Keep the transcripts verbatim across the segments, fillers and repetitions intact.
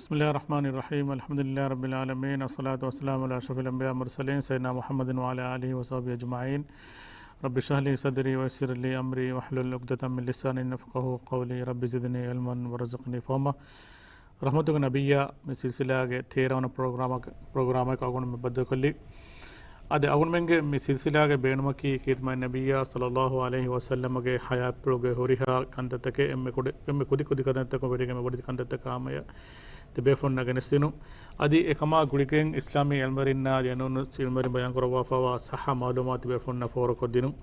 بسم الله الرحمن الرحيم. الحمد لله رب العالمين. الصلاة والسلام على أشرف الأنبياء والمرسلين سيدنا محمد وعلى آله وصحبه أجمعين. رب اشرح لي صدري ويسر لي أمري واحلل عقدة من لساني يفقهوا قولي. رب زدني علما وارزقني فهما. ރަޙްމަތުގެ ނަބިއްޔާ މި ސިލްސިލާގެ ތޭރަ ވަނަ ޕްރޮގްރާމަކަށް، ޕްރޮގްރާމަކަށް އަޅުގަނޑުމެން ބައްދަލުކޮށްލީ. އާދެ، އަޅުގަނޑުމެންގެ މި ސިލްސިލާގެ ބޭނުމަކީ ކީރިތި މާތް ނަބިއްޔާ ޞައްލައްލާހު ޢަލައިހި ވަސައްލަމަގެ ޙަޔާތްޕުޅުގެ ހުރިހާ ކަންތައްތަކެއް އެންމެ ކުޑި، އެންމެ ކުދި ކުދި ކަންތައްތަކުން ވެރިގެން އެންމެ ބޮޑެތި ކަންތައްތަކާ ހަމަޔަށް ތިބޭފުޅުންނަށް ގެނެސްދިނުން. އަދި އެކަމާ ގުޅިގެން އިސްލާމީ ޢިލްމުވެރިންނާ އަދި އެނޫން ޢިލްމުވެރިން ބަޔާންކުރައްވާފައިވާ ޞައްޙަ މަޢުލޫމާތު ތިބޭފުޅުންނަށް ފޯރުކޮށްދިނުން.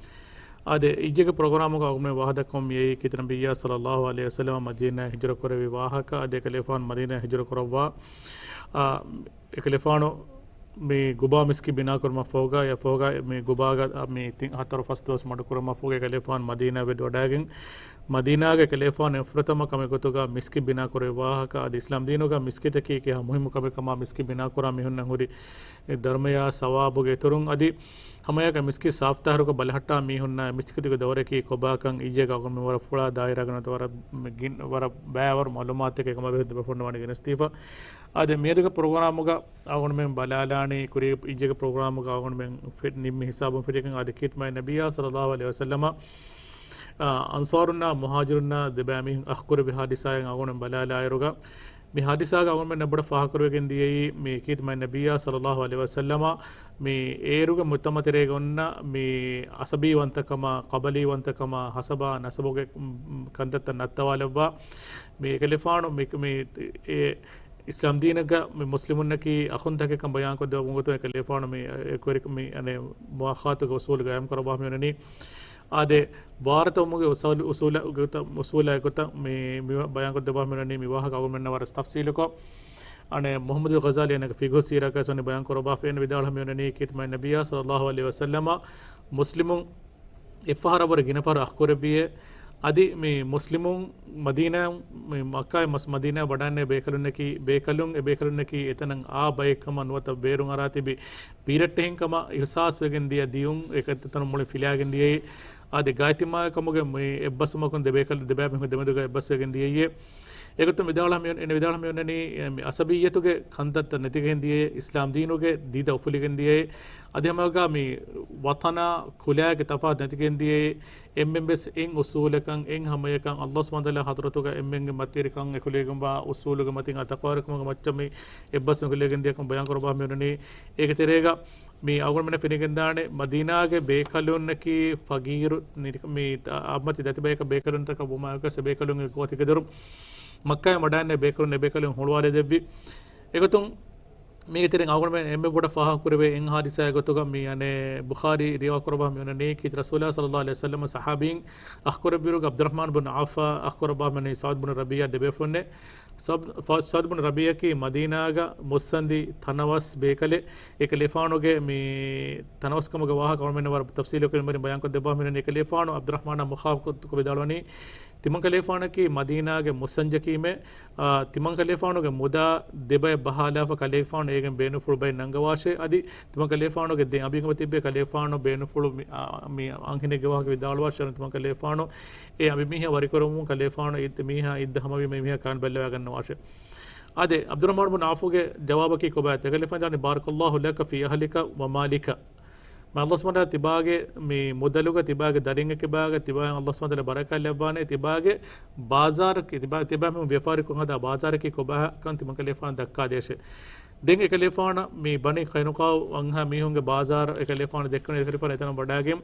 އާދެ، އިއްޔެގެ ޕްރޮގްރާމުގަ އަޅުގަނޑުމެން ވާހަކަދައްކަމުން މިއައީ ކީރިތި ނަބިއްޔާ ޞައްލައްލާހު ޢަލައިހި ވަސައްލަމަ މަދީނާއަށް ހިޖުރަ ކުރެއްވި ވާހަކަ. އާދެ، އެކަލޭފާނު މަދީނާއަށް ހިޖުރަ ކުރައްވާ، އާ، އެކަލޭފާނު މި ގުބާ މިސްކިތް ބިނާކުރުމަށްފަހުގަ، އެފަހުގަ މި ގުބާގަ މި ތިން ހަތަރު ފަސް ދުވަސް މަޑުކުރުމަށްފަހުގަ އެކަލޭފާނު މަދީނާއަށް ވެދިވަޑައިގެން، މަދީނާގަ އެކަލޭފާނު އެއްފުރަތަމަ ކަމެއް ގޮތުގަ މިސްކިތް ބިނާކުރެއްވި ވާހަކަ. އަދި އިސްލާމް ދީނުގަ މިސްކިތަކީ ކިހާ މުހިއްމު ކަމެއް ކަމާ، މިސްކިތް ބިނާކުރާ މީހުންނަށް ހުރި ދަރުމަޔާ ސަވާބުގެ އިތުރުން، އަދި ހަމައެކަނި މިސްކިތް ސާފުތާހިރުކޮށް ބަލަހައްޓާ މީހުންނަށް މިސްކިތުގެ ދައުރަކީ ކޮބާކަން އިއްޔެގަ އަޅުގަނޑުމެން ވަރަށް ފުޅާ ދާއިރާގަ ނުވަތަ ވަރަށް ގިން، ވަރަށް ބައިވަރު މަޢުލޫމާތެއް އެކަމާ ބެހޭ ތިބޭފުޅުންނަށް ވަނީ ގެނެސްދީފަ. އާދެ، މިއަދުގެ ޕްރޮގްރާމުގަ އަޅުގަނޑުމެން ބަލާލާނީ، ކުރީ އިއްޔެގެ ޕްރޮގްރާމުގަ އަޅުގަނޑުމެން ފެ-، ނިންމި ހިސާބުން ފެށިގެން އާދެ، ކީރިތި މާތް ނަބިއްޔާ ޞައްލައްލާހު ޢަލައިހި ވަސައްލަމަ، އާ، އަންޞާރުންނާ މުހާޖިރުންނާ ދެބައިމީހުން އަޚްކުރެއްވި ޙާދިސާއެއް އަޅުގަނޑުމެން ބަލާލާއިރުގަ، މި ޙާދިސާގަ އަޅުގަނޑުމެންނަށް ބޮޑަށް ފާހަގަކުރެވިގެން ދިޔައީ، މި ކީރިތި މާތް ނަބިއްޔާ ޞައްލައްލާހު ޢަލައިހި ވަސައްލަމަ މި އޭރުގެ މުޖްތަމަޢު ތެރޭގަ އޮންނަ މި ޢަޞަބީވަންތަކަމާ، ޤަބަލީވަންތަކަމާ، ޙަސަބާ، ނަސަބުގެ، މް، މް، ކަންތައްތައް ނައްތަވާލައްވާ، މި އެކަލޭފާނު މި، މި އެ އިސްލާމް ދީނަށް މި މުސްލިމުންނަކީ އަޚުންތަކެއްކަން ބަޔާންކޮށްދެއްވުމުގެ ގޮތުން އެކަލޭފާނު މި އެކުވެރި-، މި އަނެއް މުއާޚާތުގެ އުޞޫލު ގާއިމް ކުރައްވާ މިއޮންނަނީ. އާދެ، ވާރުތަވުމުގެ އުސޫލު، އުސޫލަ-، ގޮތަށް، އުސޫލާއި ގޮތަށް މި، މި ބަޔާންކޮށްދެއްވާ މިއޮންނަނީ މި ވާހަކަ އަޅުގަނޑުމެންނަށް ވަރަށް ތަފްޞީލުކޮށް. އަނެއް މުޙައްމަދު ޣަޒާލީ އޭނާގެ ފިޤުހު ސީރާގައި ވެސް ވަނީ ބަޔާން ކުރައްވާފަ އޭނަ ވިދާޅުވާ މިއޮންނަނީ ކީރިތި މާތް ނަބިއްޔާ ޞައްލައްލާހު ޢަލައިހި ވަސައްލަމަ މުސްލިމުން އެއްފަހަރަށްވުރެ ގިނަ ފަހަރު އަޚްކުރެއްވިއޭ. އަދި މި މުސްލިމުން މަދީނާ، މި މައްކާއި މަސް-، މަދީނާ ވަޑާންނޭ ބޭކަލުންނަކީ، ބޭކަލުން އެ ބޭކަލުންނަކީ އެތަނަށް އާ ބައެއްކަމަށް ނުވަތަ ބޭރުން އަރާ ތިބި ބީރައްޓެހިން ކަމަށް އިޙްސާސްވެގެން ދިޔަ ދިޔުން އެކަންތައްތަނުން މުޅި ފިލާގެން ދިޔައީ. އާދެ، ގާތްތިމާގެ ކަމުގެ މި އެއްބަސްވުމަކުން ދެބޭކަލު، ދެބައިމީހުން ދެމެދުގަ އެއްބަސްވެގެން ދިޔައީ. އެގޮތުން ވިދާޅުވާ މި-، އޭނަ ވިދާޅުވާ މިއޮންނަނީ، އެ، މި ޢަޞަބިއްޔަތުގެ ކަންތައްތައް ނެތިގެން ދިޔައީ، އިސްލާމް ދީނުގެ ދީދަ އުފުލިގެން ދިޔައީ، އަދި ހަމައެއާ މި ވަޠަނާ ކުލައިގެ ތަފާތު ނެތިގެން ދިޔައީ، އެންމެން ވެސް އެއް އުޞޫލަކަށް، އެއް ހަމަޔަކަށް، ﷲ ސުބްޙާނަހޫ ވަތަޢާލާ ޙަޟްރަތުގަ އެންމެންގެ މަތިވެރިކަން އެކުލެވިގެންވާ އުޞޫލުގެ މަތިން އާ ތަޤްވާވެރިކަމުގެ މައްޗަށް މި އެއްބަސްވެ ކުލެވިގެން ދިޔަކަން ބަޔާން ކުރައްވާ މިއޮންނަނީ. އޭގެ ތެރޭގަ މި އަޅުގަނޑުމެންނަށް ފެނިގެންދާނެ، މަދީނާގެ ބޭކަލުންނަކީ ފަގީރު ނިރި-، މި އާ-، އާއްމަތި ދަތި ބަޔަކަށް ބޭކަލުންތަކަށް ވުމާއެކުވެސް އެ ބޭކަލުންގެ ގޯތިގެދޮރު މައްކާއިން ވަޑާންނެ ބޭކަލުން އެ ބޭކަލުން ހުޅުވާލަދެއްވި. އެގޮތުން މީގެ ތެރެއިން އަޅުގަނޑުމެން އެންމެ ބޮޑަށް ފާހަގަކުރެވޭ އެއް ޙާދިސާއެއް ގޮތުގަ މި އަނެއް ބުޚާރީ ރިވާކުރައްވާ މިއޮންނަނީ ކީރިތި ރަސޫލާ ޞައްލައްލާހު ޢަލައިހި ވަސައްލަމަ ޞަޙާބީން އަޚްކުރެއްވިއިރުގަ ޢަބްދުއްރަޙްމާން ބުން ޢައުފާ އަޚްކުރައްވާ މިއޮންނަނީ ސަޢުދު ބުން ރަބީޢާ ދެބޭފުޅުންނޭ. ސަޢުދު، ފަ-، ސަޢުދު ބުން ރަބީޢަކީ މަދީނާގަ މުއްސަނދި ތަނަވަސް ބޭކަލެއް. އެކަލޭފާނުގެ މި ތަނަވަސްކަމުގެ ވާހަކަ އަޅުމެންނަށް ވަރަށް ތަފްޞީލުކޮށް ވަރިން ބަޔާންކޮށްދެއްވާ މިއޮންނަނީ. އެކަލޭފާނު ޢަބްދުއްރަޙްމާނާ މުޚާޠަބުކޮށް ވިދާޅުވަނީ، ތިމަންކަލޭފާނަކީ މަދީނާގެ މުއްސަންޖަކީމޭ، އާ، ތިމަންކަލޭފާނުގެ މުދާ ދެބައެއް ބަހާލާފަ ކަލޭފާނު އޭގެން ބޭނުންފުޅު ބައެއް ނަންގަވާށޭ. އަދި ތިމަންކަލޭފާނުގެ ދެން އަބިއްޔަތުގަ ތިއްބެވި ކަލޭފާނު ބޭނުންފުޅު މި، އާ، މި އަންހެނެއްގެ ވާހަކަ ވިދާޅުވާށޭ. ތިމަންކަލޭފާނު އެ އަނބިމީހާ ވަރިކުރަމުން ކަލޭފާނު އިއްދަ މީހާ އިއްދަ ހަމަވީމަ މީހާ ކާން ބައްލަވާގަންނަވާށޭ. އާދެ، ޢަބްދުއްރަޙްމާން ބުން ޢައުފުގެ ޖަވާބަކީ ކޮބާތޯ؟ އެކަލޭފާނު ވިދާޅުވަނީ، بارك الله لك في أهلك ومالك. މާތް ﷲ ސުބްޙާނަހޫ ވަތަޢާލާ ތިބާގެ މި މުދަލުގަ ތިބާގެ ދަރިން އެކިބާގަ ތިބާއަށް ﷲ ސުބްޙާނަހޫ ވަތަޢާލާ ބަރަކާތް ލައްވާނެ. ތިބާގެ ބާޒާރަކީ ތިބާ، ތިބާ މި ވިޔަފާރިކޮށް ހަދާ ބާޒާރަކީ ކޮބާކަން ތިމަންކަލޭފާނު ދައްކާދޭށޭ. ދެން އެކަލޭފާނަށް މި ބަނީ ޤައިނުޤާޢު އަންހާ މީހުންގެ ބާޒާރު އެކަލޭފާނު ދެއްކުނީ. އެކަލޭފާނު އެތަނަށް ވަޑާގެން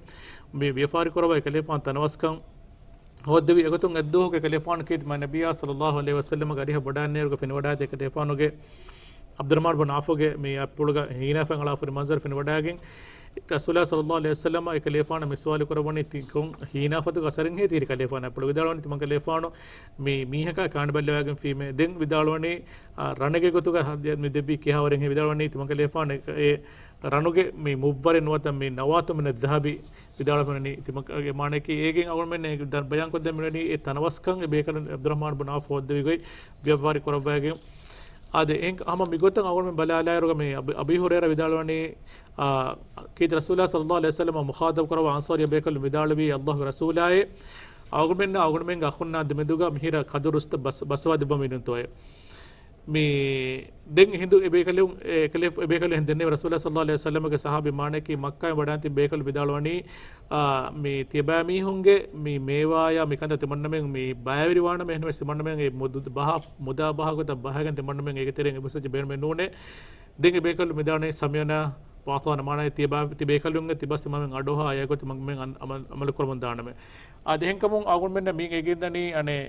މި ވިޔަފާރި ކުރައްވާ އެކަލޭފާނު ތަނަވަސްކަން ހޯއްދެވި. އެގޮތުން އެއްދުވަހު އެކަލޭފާނު ކީރިތި މާތް ނަބިއްޔާ ޞައްލައްލާހު ޢަލައިހި ވަސައްލަމަގެ އަރިހަށް ވަޑާންނޭރުގަ ފެނިވަޑާއި އެކަލޭފާނުގެ ޢަބްދުއްރަޙްމާން ބުން ޢައުފުގެ މި އަތްޕުޅުގަ ހީނާފައި އަޅާފަ ހުރި މަންޒަރު ފެނިވަޑާގެން، ރަސޫލާ ޞައްލައްލާހު ޢަލައިހި ވަސައްލަމަ އެކަލޭފާނަށް މި ސުވާލު ކުރައްވަނީ ތި ކޮން ހީނާފަތުގެ އަސަރެއްހޭ ތިހިރީ ކަލޭފާނަށް އަތްޕުޅު ވިދާޅުވަނީ ތިމަންކަލޭފާނު މި މީހަކާ ކާން ބައްލަވާގެންފީމޭ. ދެން ވިދާޅުވަނީ، އާ، ރަނެއްގެ ގޮތުގަ މި ދެއްވީ ކިހާވަރެއްހޭ ވިދާޅުވަނީ ތިމަންކަލޭފާނު އެ ރަނުގެ މި މުއްވަރެއް ނުވަތަ މި نواة من الذهب ވިދާޅުވަނީ ތިމަން، އޭގެ މާނައަކީ އޭގެން އަޅުމެން ބަޔާންކޮށްދެން މިވަނީ އެ ތަނަވަސްކަން އެ ބޭކަލުން ޢަބްދުއްރަޙްމާން ބުން ޢައުފު ހޯއްދެވި ގޮތް ވިޔަފާރި ކުރައްވައިގެން. އާދެ، އެ ހަމަ މިގޮތަށް އަޅުމެން ބަލާލާއިރުގަ މި އަބި، އަބީ ހުރައިރާ ވިދާޅުވަނީ، އާ، ކީރިތި ރަސޫލާ ޞައްލައްލާހު ޢަލައިހި ވަސައްލަމަ މުޚާޠަބު ކުރައްވާ އަންޞާރީ ބޭކަލުން ވިދާޅުވީ، ﷲގެ ރަސޫލާއޭ، އަޅުގަނޑުމެންނާ އަޅުގަނޑުމެންގެ އަޚުންނާ ދެމެދުގަ މިހިރަ ކަދުރު ބަސް، ބަސްވާ ދެއްވަމުން ނޫންތޯއޭ؟ މި ދެން ހިނދު އެބޭކަލުން، އެކަލޭ-، އެބޭކަލުން ދެންނެވި ރަސޫލާ ޞައްލައްލާހު ޢަލައިހި ވަސައްލަމަގެ ޞަޙާބީ މާނައަކީ މައްކާއިން ވަޑާން ތިބި ބޭކަލުން ވިދާޅުވަނީ، އާ، މި ތިޔަބައިމީހުންގެ މި މޭވާޔާ މި ކަންތައް ތިމަންނަމެން މި ބައިވެރިވާނަމަ، އެހެންވެސް ތިމަންނަމެން އެ މުދު-، ބަހާ-، މުދާ ބަހާގޮތަށް ބަހައިގެން ތިމަންނަމެން އޭގެ ތެރެއިން އެއްބަސްވެއްޖެ ބޭނުމެއް ނޫނޭ. ދެން އެބޭކަލުން ވިދާޅުވަނީ ސަމިޢްނާ ވައަޠަޢްނާ މާނައީ ތިޔަބަ-، ތިބޭކަލުންގެ ތިބަސް ތިމަންމެން އަޑުއަހާ އެގޮތަށް ތިމަންމެން އަން-، އަމަލު، އަމަލު ކުރަމުން ދާނަމޭ. އާދެ، އެހެންކަމުން އަޅުގަނޑުމެންނަށް މީގެ އެނގެންދަނީ، އަނެއް،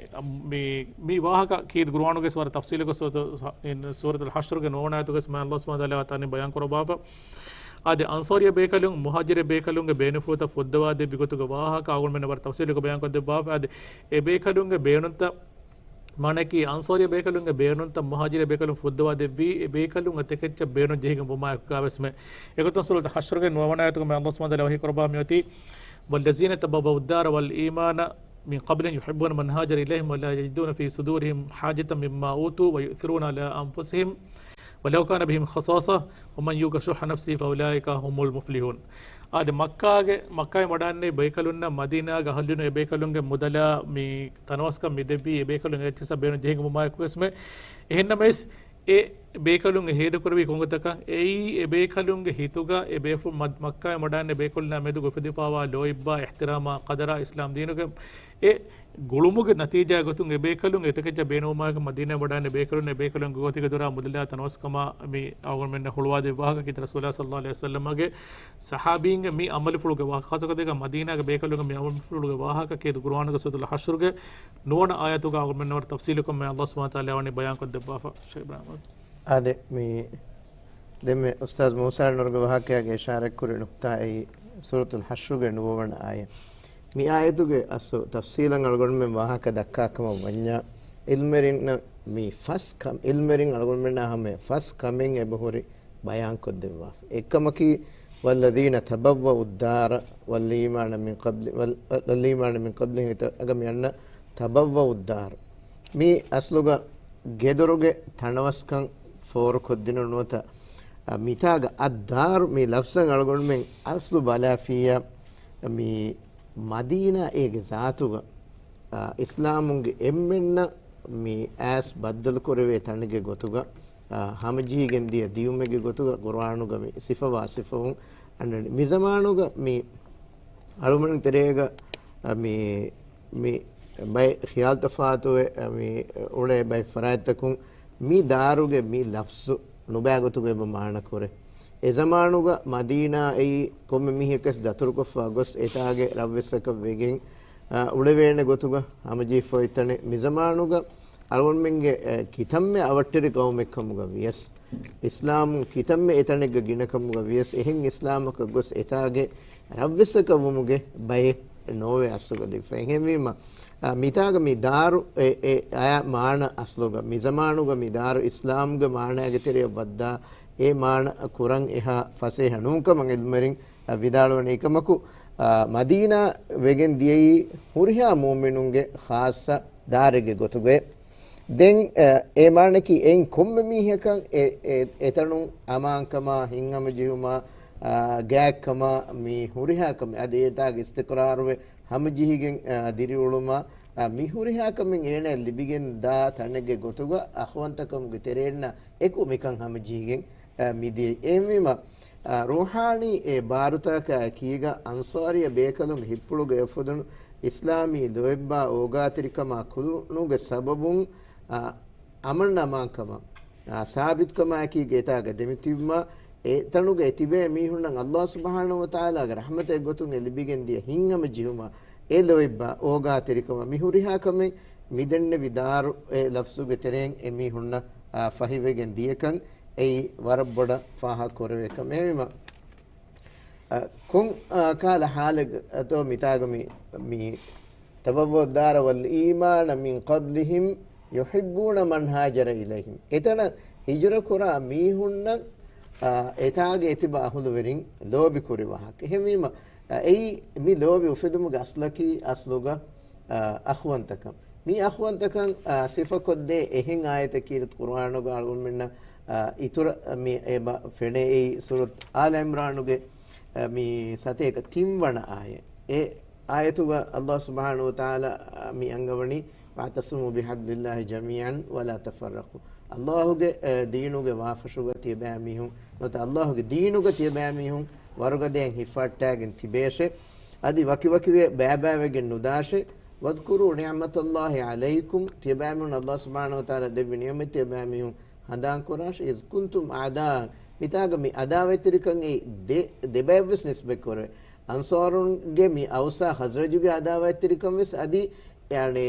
މި، މި ވާހަކަ ކީރިތި ގުރުއާނުގެ ވަރަށް ތަފްޞީލުގަ ސޫރަތު، ސޫރަތުލް ޙަޝްރުގެ ނުވަވަނަ އާޔަތުގަ މާތް ﷲ ސުބްޙާނަހޫ ވަތަޢާލާ ބަޔާން ކުރައްވާފަ. އާދެ، އަންޞާރީ ބޭކަލުން، މުހާޖިރު ބޭކަލުންގެ ބޭނުންފުޅުތައް ފުއްދަވާ ދެއްވި ގޮތުގެ ވާހަކަ އަޅުގަނޑުމެންނަށް ވަރަށް ތަފްޞީލުގަ ބަޔާން ކޮށްދެއްވާފަ. އާދެ، އެ ބޭކަލުންގެ ބޭނުންތައް މާނައަކީ، އަންޞާރީ ބޭކަލުންގެ ބޭނުންތައް މުހާޖިރު ބޭކަލުން ފުއްދަވާ ދެއްވީ، އެ ބޭކަލުން އެތަކެއްޗަށް ބޭނުން ޖެހިގެންވުމާއެކުގަވެސްމެ. އެގޮތުން ސޫރަތުލް ޙަޝްރުގެ ނުވަވަނަ އާޔަތުގަ މާތް ﷲ ސުބްޙާނަހޫ ވަތަޢާލާ ވަޙީ ކުރައްވާ މިއޮތީ، والذين تبوأوا الدار والإيمان من قبلهم يحبون من هاجر إليهم ولا يجدون في صدورهم حاجة مما أوتوا ويؤثرون على أنفسهم ولو كان بهم خصاصة ومن يوق شح نفسه فأولئك هم المفلحون. އާދެ، މައްކާގެ، މައްކާއިން ވަޑާންނެވި ބޭކަލުންނަށް މަދީނާގަ އަހުލުން އެ ބޭކަލުންގެ މުދަލާ މި ތަނަވަސްކަން މި ދެއްވީ އެ ބޭކަލުން އެއްޗިއްސަށް ބޭނުން ޖެހިގެންވުމާއެކުވެސްމެ. އެހެންނަމަވެސް، އެ ބޭކަލުން އެ ހޭދަކުރެއްވީ ކޮންގޮތަކަށް؟ އެއީ އެ ބޭކަލުންގެ ހިތުގަ އެ ބޭފު-، މަ-، މައްކާއިން ވަޑާންނެވި ބޭކަލުންނާ މެދުގަ އުފެދިފައިވާ ލޯތްބާ، އިޙްތިރާމާ، ޤަދަރާ، އިސްލާމް ދީނުގެ އެ ގުޅުމުގެ ނަތީޖާ ގޮތުން އެ ބޭކަލުން އެތަކެއްޗަށް ބޭނުންވުމާއެކު މަދީނާއިން ވަޑާންނެވި ބޭކަލުން އެ ބޭކަލުންގެ ގޯތިގެ ދޮރާ މުދަލާ ތަނަވަސްކަމާ މި އަޅުގަނޑުމެންނަށް ހުޅުވާދެއްވި ވާހަކަ ކީރިތި ރަސޫލާ ޞައްލައްލާހު ޢަލައިހި ވަސައްލަމަގެ ޞަޙާބީންގެ މި އަމަލުފުޅުގެ ވާހަކަ، ޚާއްޞަކޮށް މަދީނާގެ ބޭކަލުންގެ މި އަމަލުފުޅުގެ ވާހަކަ ކީރިތި ގުރުއާނުގެ ސޫރަތުލް ޙަޝްރުގެ ނުވަނަ އާޔަތުގަ އަޅުގަނޑުމެންނަށް ވަރަށް ތަފްޞީލުކޮށް މާތް ﷲ ސުބްޙާނަހޫ ވަތަޢާލާ ވަނީ ބަޔާންކޮށްދެއްވާފަ. ޝޭޚް އިބްރާހިމް. އާދެ، މި ދެންމެ އުސްތާޛް މޫސާ ނޫރުގެ ވާހަކައިގެ އިޝާރާތްކުރި ނުކްތާއެއް ސޫރަތުލް ޙަޝްރުގެ ނުވަވަނަ އާޔަތް. މި އާޔަތުގެ އަސްލު ތަފްޞީލަށް އަޅުގަނޑުމެން ވާހަކަ ދައްކާ ކަމަށް ވަންޏާ، ޢިލްމުވެރިންނަށް މި ފަސް ކަ-، ޢިލްމުވެރިން އަޅުގަނޑުމެންނާ ހަމަޔަށް ފަސް ކަމެއް އެބަހުރި ބަޔާންކޮށްދެއްވާފަ. އެއްކަމަކީ، والذين تبوأوا الدار والإيمان من قبل، وال-، والإيمان من قبلهم، އަގަ މި އަންނަ تبوأوا الدار. މި އަސްލުގަ ގެދޮރުގެ ތަނަވަސްކަން ފޯރުކޮށްދިނުން ނުވަތަ، އަ، މިތާގަ الدار މި ލަފްޒަށް އަޅުގަނޑުމެން އަސްލު ބަލާފިއްޔާ، މި މަދީނާ އޭގެ ޒާތުގަ، އަ، އިސްލާމުންގެ އެންމެންނަށް މި އައިސް ބައްދަލުކުރެވޭ ތަނެއްގެ ގޮތުގަ، އަ، ހަމަޖެހިގެން ދިޔަ ދިޔުމެއްގެ ގޮތުގަ ޤުރުއާނުގަ މި ސިފަވާ ސިފަވުން އަންނަނީ. މި ޒަމާނުގަ މި އަޅުގަނޑު ތެރޭގަ، އަ، މި، މި ބައެއް ޚިޔާލު ތަފާތުވެ، އަ، މި އުޅޭ ބައެއް ފަރާތްތަކުން މި ދާރުގެ މި ލަފްޒު ނުބައި ގޮތުގަ އެބަ މާނަކުރޭ. އެ ޒަމާނުގަ މަދީނާއައީ ކޮންމެ މީހަކަސް ދަތުރުކޮށްފަ ގޮސް އެތާގެ ރަށްވެސްއަކަށް ވެގެން، އަ، އުޅެވޭނެ ގޮތުގަ ހަމަޖެހިފަ އޮތް ތަނެއް. މި ޒަމާނުގަ އަޅުގަނޑުމެންގެ، އެ، ކިތަންމެ އަވަށްޓެރި ޤައުމެއް ކަމުގަ ވިޔަސް، އިސްލާމުން ކިތަންމެ އެތަނެއްގަ ގިނަ ކަމުގަ ވިޔަސް، އެހެން އިސްލާމަކަށް ގޮސް އެތާގެ ރަށްވެސްއަކަށް ވުމުގެ ބައެއް ނޯވޭ އަސްލުގަ ލިބިފަ. އެހެންވީމަ، އަ، މިތާގަ މި ދާރު އެ، އެ އަޔާ މާނަ އަސްލުގަ، މި ޒަމާނުގަ މި ދާރު އިސްލާމްގެ މާނައިގެ ތެރެއަށް ވައްދާ، އެ މާނަ ކުރަން އެހާ ފަސޭހަ ނޫންކަމަށް ޢިލްމުވެރިން، އަ، ވިދާޅުވަނީ. އެކަމަކު، އަ، މަދީނާ ވެގެން ދިޔައީ ހުރިހާ މުއުމިނުންގެ ޚާއްޞަ ދާރެއްގެ ގޮތުގައި. ދެން، އަ، އެ މާނައަކީ އެއިން ކޮންމެ މީހަކަށް އެ، އެ، އެތަނުން އަމާންކަމާ، ހިތްހަމަޖެހުމާ، އަ، ގާތްކަމާ، މި ހުރިހާ ކަމެއް އަދި އެތާގެ އިސްތިޤްރާރުވެ ހަމަޖެހިގެން، އަ، ދިރިއުޅުމާ، އަ، މި ހުރިހާ ކަމެއް އޭނައަށް ލިބިގެން ދާ ތަނެއްގެ ގޮތުގަ އަޚުވަންތަކަމުގެ ތެރެއިންނާ އެކު މިކަން ހަމަޖެހިގެން، އަ، މިދިޔައީ. އެހެންވީމަ، އަ، ރޫޙާނީ އެ ބާރުތަކާއެކީގަ އަންޞާރީ ބޭކަލުންގެ ހިތްޕުޅުގަ އެފުދުނު އިސްލާމީ ލޯތްބާ އޯގާތެރިކަމާ ކުލުނުގެ ސަބަބުން، އަ، އަމަން އަމާންކަމާ، އަ، ސާބިތުކަމާއެކީގަ އެތާގަ ދެމިތިބުމާ، އެތަނުގަ އެތިބޭ މީހުންނަށް ﷲ ސުބްޙާނަހޫ ވަތަޢާލާގެ ރަޙްމަތެއް ގޮތުން އެ ލިބިގެން ދިޔަ ހިތްހަމަޖެހުމާ، އެ ލޯތްބާ އޯގާތެރިކަމާ މި ހުރިހާ ކަމެއް މި ދެންނެވި ދާރު އެ ލަފްޒުގެ ތެރެއިން އެ މީހުންނަށް، އާ، ފަހިވެގެން ދިޔަކަން އެއީ ވަރަށް ބޮޑަށް ފާހަގަ ކުރެވޭ ކަމެއް. އެހެންވީމަ، އަ، ކޮން، އަ، ކާލަ ޙާލެއްތޯ މިތާގަ މި، މި تبوأوا الدار والإيمان من قبلهم يحبون من هاجر إليهم. އެތަނަށް ހިޖުރަކުރާ މީހުންނަށް، އަ، އެތާގެ އެތިބަ އަހުލުވެރިން ލޯބިކުރި ވާހަކަ. އެހެންވީމަ، އަ، އެއީ މި ލޯބި އުފެދުމުގެ އަސްލަކީ އަސްލުގަ، އަ، އަޚުވަންތަކަން. މި އަޚުވަންތަކަން، އަ، ސިފަކޮށްދޭ އެހެން އާޔަތެއް ކީރިތި ޤުރުއާނުގަ އަޅުގަނޑުމެންނަށް، އަ، އިތުރަށް މި އެބަ ފެނޭ. އެއީ ސޫރަތު އާލު ޢިމްރާނުގެ، އަ، މި ސަތޭކަ ތިންވަނަ އާޔަތް. އެ އާޔަތުގަ ﷲ ސުބްޙާނަހޫ ވަތަޢާލާ، އަ، މި އަންގަވަނީ، واعتصموا بحبل الله جميعا ولا تفرقوا. ﷲ ގެ، އެ، ދީނުގެ ވާފަށުގަ ތިޔަބައިމީހުން، ނުވަތަ ﷲ ގެ ދީނުގަ ތިޔަބައިމީހުން ވަރުގަދައިން ހިފަހައްޓާގެން ތިބޭށޭ. އަދި ވަކިވަކިވެ ބައިބައިވެގެން ނުދާށޭ. واذكروا نعمة الله عليكم، ތިޔަބައިމީހުން ﷲ ސުބްޙާނަހޫ ވަތަޢާލާ ދެއްވި ނިޢުމަތް ތިޔަބައިމީހުން ހަނދާންކުރާށޭ. إذ كنتم أعداء، މިތާގަ މި އަދާވަތްތެރިކަން އެއީ ދެ، ދެބަޔަށްވެސް ނިސްބަތްކުރެވޭ. އަންޞާރުންގެ މި އައުސާ ޚަޒްރަޖުގެ އަދާވަތްތެރިކަން ވެސް އަދި، ޔާނީ،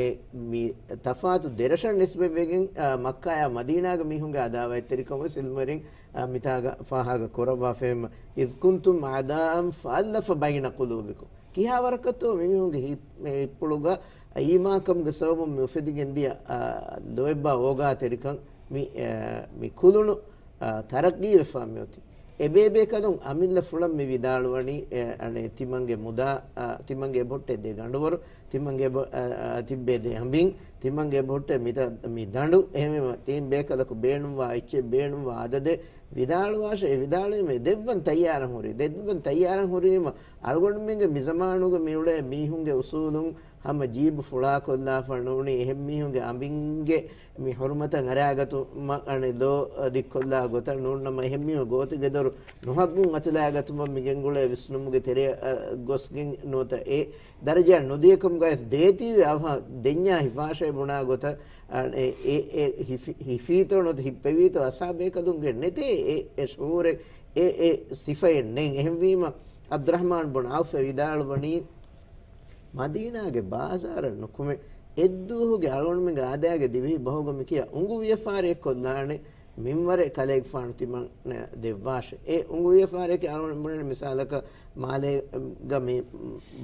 މި ތަފާތު ދެރަށަށް ނިސްބަތްވެގެން، އާ، މައްކާޔާ މަދީނާގެ މީހުންގެ އަދާވަތްތެރިކަން ވެސް ޢިލްމުވެރިން، އާ، މިތާގަ ފާހަގަ ކުރައްވާފައިވީމަ. إذ كنتم أعداء فألف بين قلوبكم. ކިހާ ވަރަކަށްތޯ މިމީހުންގެ ހި-، މި ހިތްޕުޅުގަ އީމާންކަމުގެ ސަބަބުން މި އުފެދިގެންދިޔަ، އާ، ލޯތްބާ އޯގާތެރިކަން މި، އާ، މި ކުލުނު، އާ، ތަރައްގީވެފާ މިއޮތީ. އެބޭބޭކަލުން އަމިއްލަ ފުޅަށް މި ވިދާޅުވަނީ، އެ، އަނެއް ތިމަންގެ މުދާ، އާ، ތިމަންގެ އެބަހުއްޓޭ ދެ ގަނޑުވަރު، ތިމަންގެ އެބަ-، އާ، އާ، ތިއްބޭ ދެ އަނބިން، ތިމަންގެ އެބަހުއްޓޭ މި ދަ-، މި ދަނޑު، އެހެންވީމަ ތިން ބޭކަލަކު ބޭނުންވާ އެއްޗެއް ބޭނުންވާ އަދަދެއް ވިދާޅުވާށޭ، އެ ވިދާޅުވީމަ ދެއްވަން ތައްޔާރަށް ހުރީ، ދެއްވަން ތައްޔާރަށް ހުރީމަ އަޅުގަނޑުމެންގެ މިޒަމާނުގަ މިއުޅޭ މީހުންގެ އުސޫލުން ހަމަ ޖީބު ފުޅާކޮށްލާފަ ނޫނީ، އެހެން މީހުންގެ އަނބިންގެ މި ޙުރުމަތަށް އަރާގަތުމަށް އަނެއް ލޯ ދިއްކޮށްލާ ގޮތަށް ނޫންނަމަ، އެހެން މީހުން ގޯތިގެދޮރު ނުހައްގުން އަތުލާގަތުމަށް މިގެންގުޅޭ ވިސްނުމުގެ ތެރެއަށް، އަ، ގޮސްގެން ނުވަތަ އެ ދަރަޖައަށް ނުދިޔަކަމުގައިވެސް ދޭތީވެ އަވަހަށް ދެންޏާ ހިފާށޭ ބުނާ ގޮތަށް، އަ، އެ، އެ، އެ ހިފި-، ހިފީތޯ ނުވަތަ ހިއްޕެވީތޯ އަސާބޭކަލުންގެ ނެތޭ އެ، އެ ޝުޢޫރެއް، އެ، އެ ސިފައެއް ނެތް. އެހެންވީމަ، ޢަބްދުއްރަޙްމާން ބުން ޢައުފް ވިދާޅުވަނީ، މަދީނާގެ ބާޒާރަށް ނުކުމެ، އެއްދުވަހުގެ އަޅުގަނޑުމެންގެ އާދައިގެ ދިވެހި ބަހުގަ މިކިޔާ އުނގު ވިޔަފާރިއެއް ކޮށްލާނެ މިންވަރެއް ކަލޭގެފާނު ތިމަން ދެއްވާށޭ. އެ އުނގު ވިޔަފާރިއަކީ އަޅުގަނޑު ބުނަނީ މިސާލަކަށް މާލޭގަ މި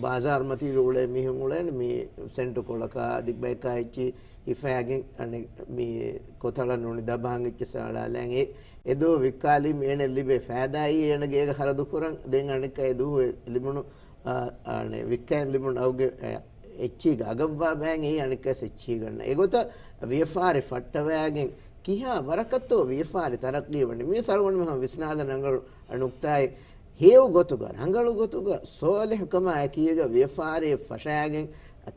ބާޒާރު މަތީގަ އުޅޭ މީހުން އުޅޭނެ މި ސެންޓު ކޮޅަކާ އަދި ބަޔަކާ އެއްޗި ހިފާގެން އަނެއް މި ކޮތަޅަށް ނޫނީ ދަބާން އެއްޗެއް ސަޅާލައިގެން އެ، އެ ދުވަހު ވިއްކާލީމަ އޭނަ ލިބޭ ފައިދާއީ އޭނަގެ އޭގަ ޚަރަދު ކުރަން. ދެން އަނެއްކާ އެ ދުވަހު ލިބުނު އާ، އާނެ، ވިއްކައިން ލިބުނު އައުގެ، އެ، އެއްޗީގަ އަގަށްވާ ބައިން އެއީ އަނެއްކާސް އެއްޗީގަ ނެތް. އެގޮތަށް ވިޔަފާރި ފައްޓަވައިގެން ކިހާ ވަރަކަށްތޯ ވިޔަފާރި ތަރައްގީ ވަނީ. މީސް އަޅުގަނޑު މިހާ ވިސްނާލަން ރަނގަޅު ނުކްތާއެއް. ހެޔޮ ގޮތުގަ، ރަނގަޅު ގޮތުގަ، ޞާލިޙު ކަމާ އެކީގަ ވިޔަފާރިއެއް ފަށާގެން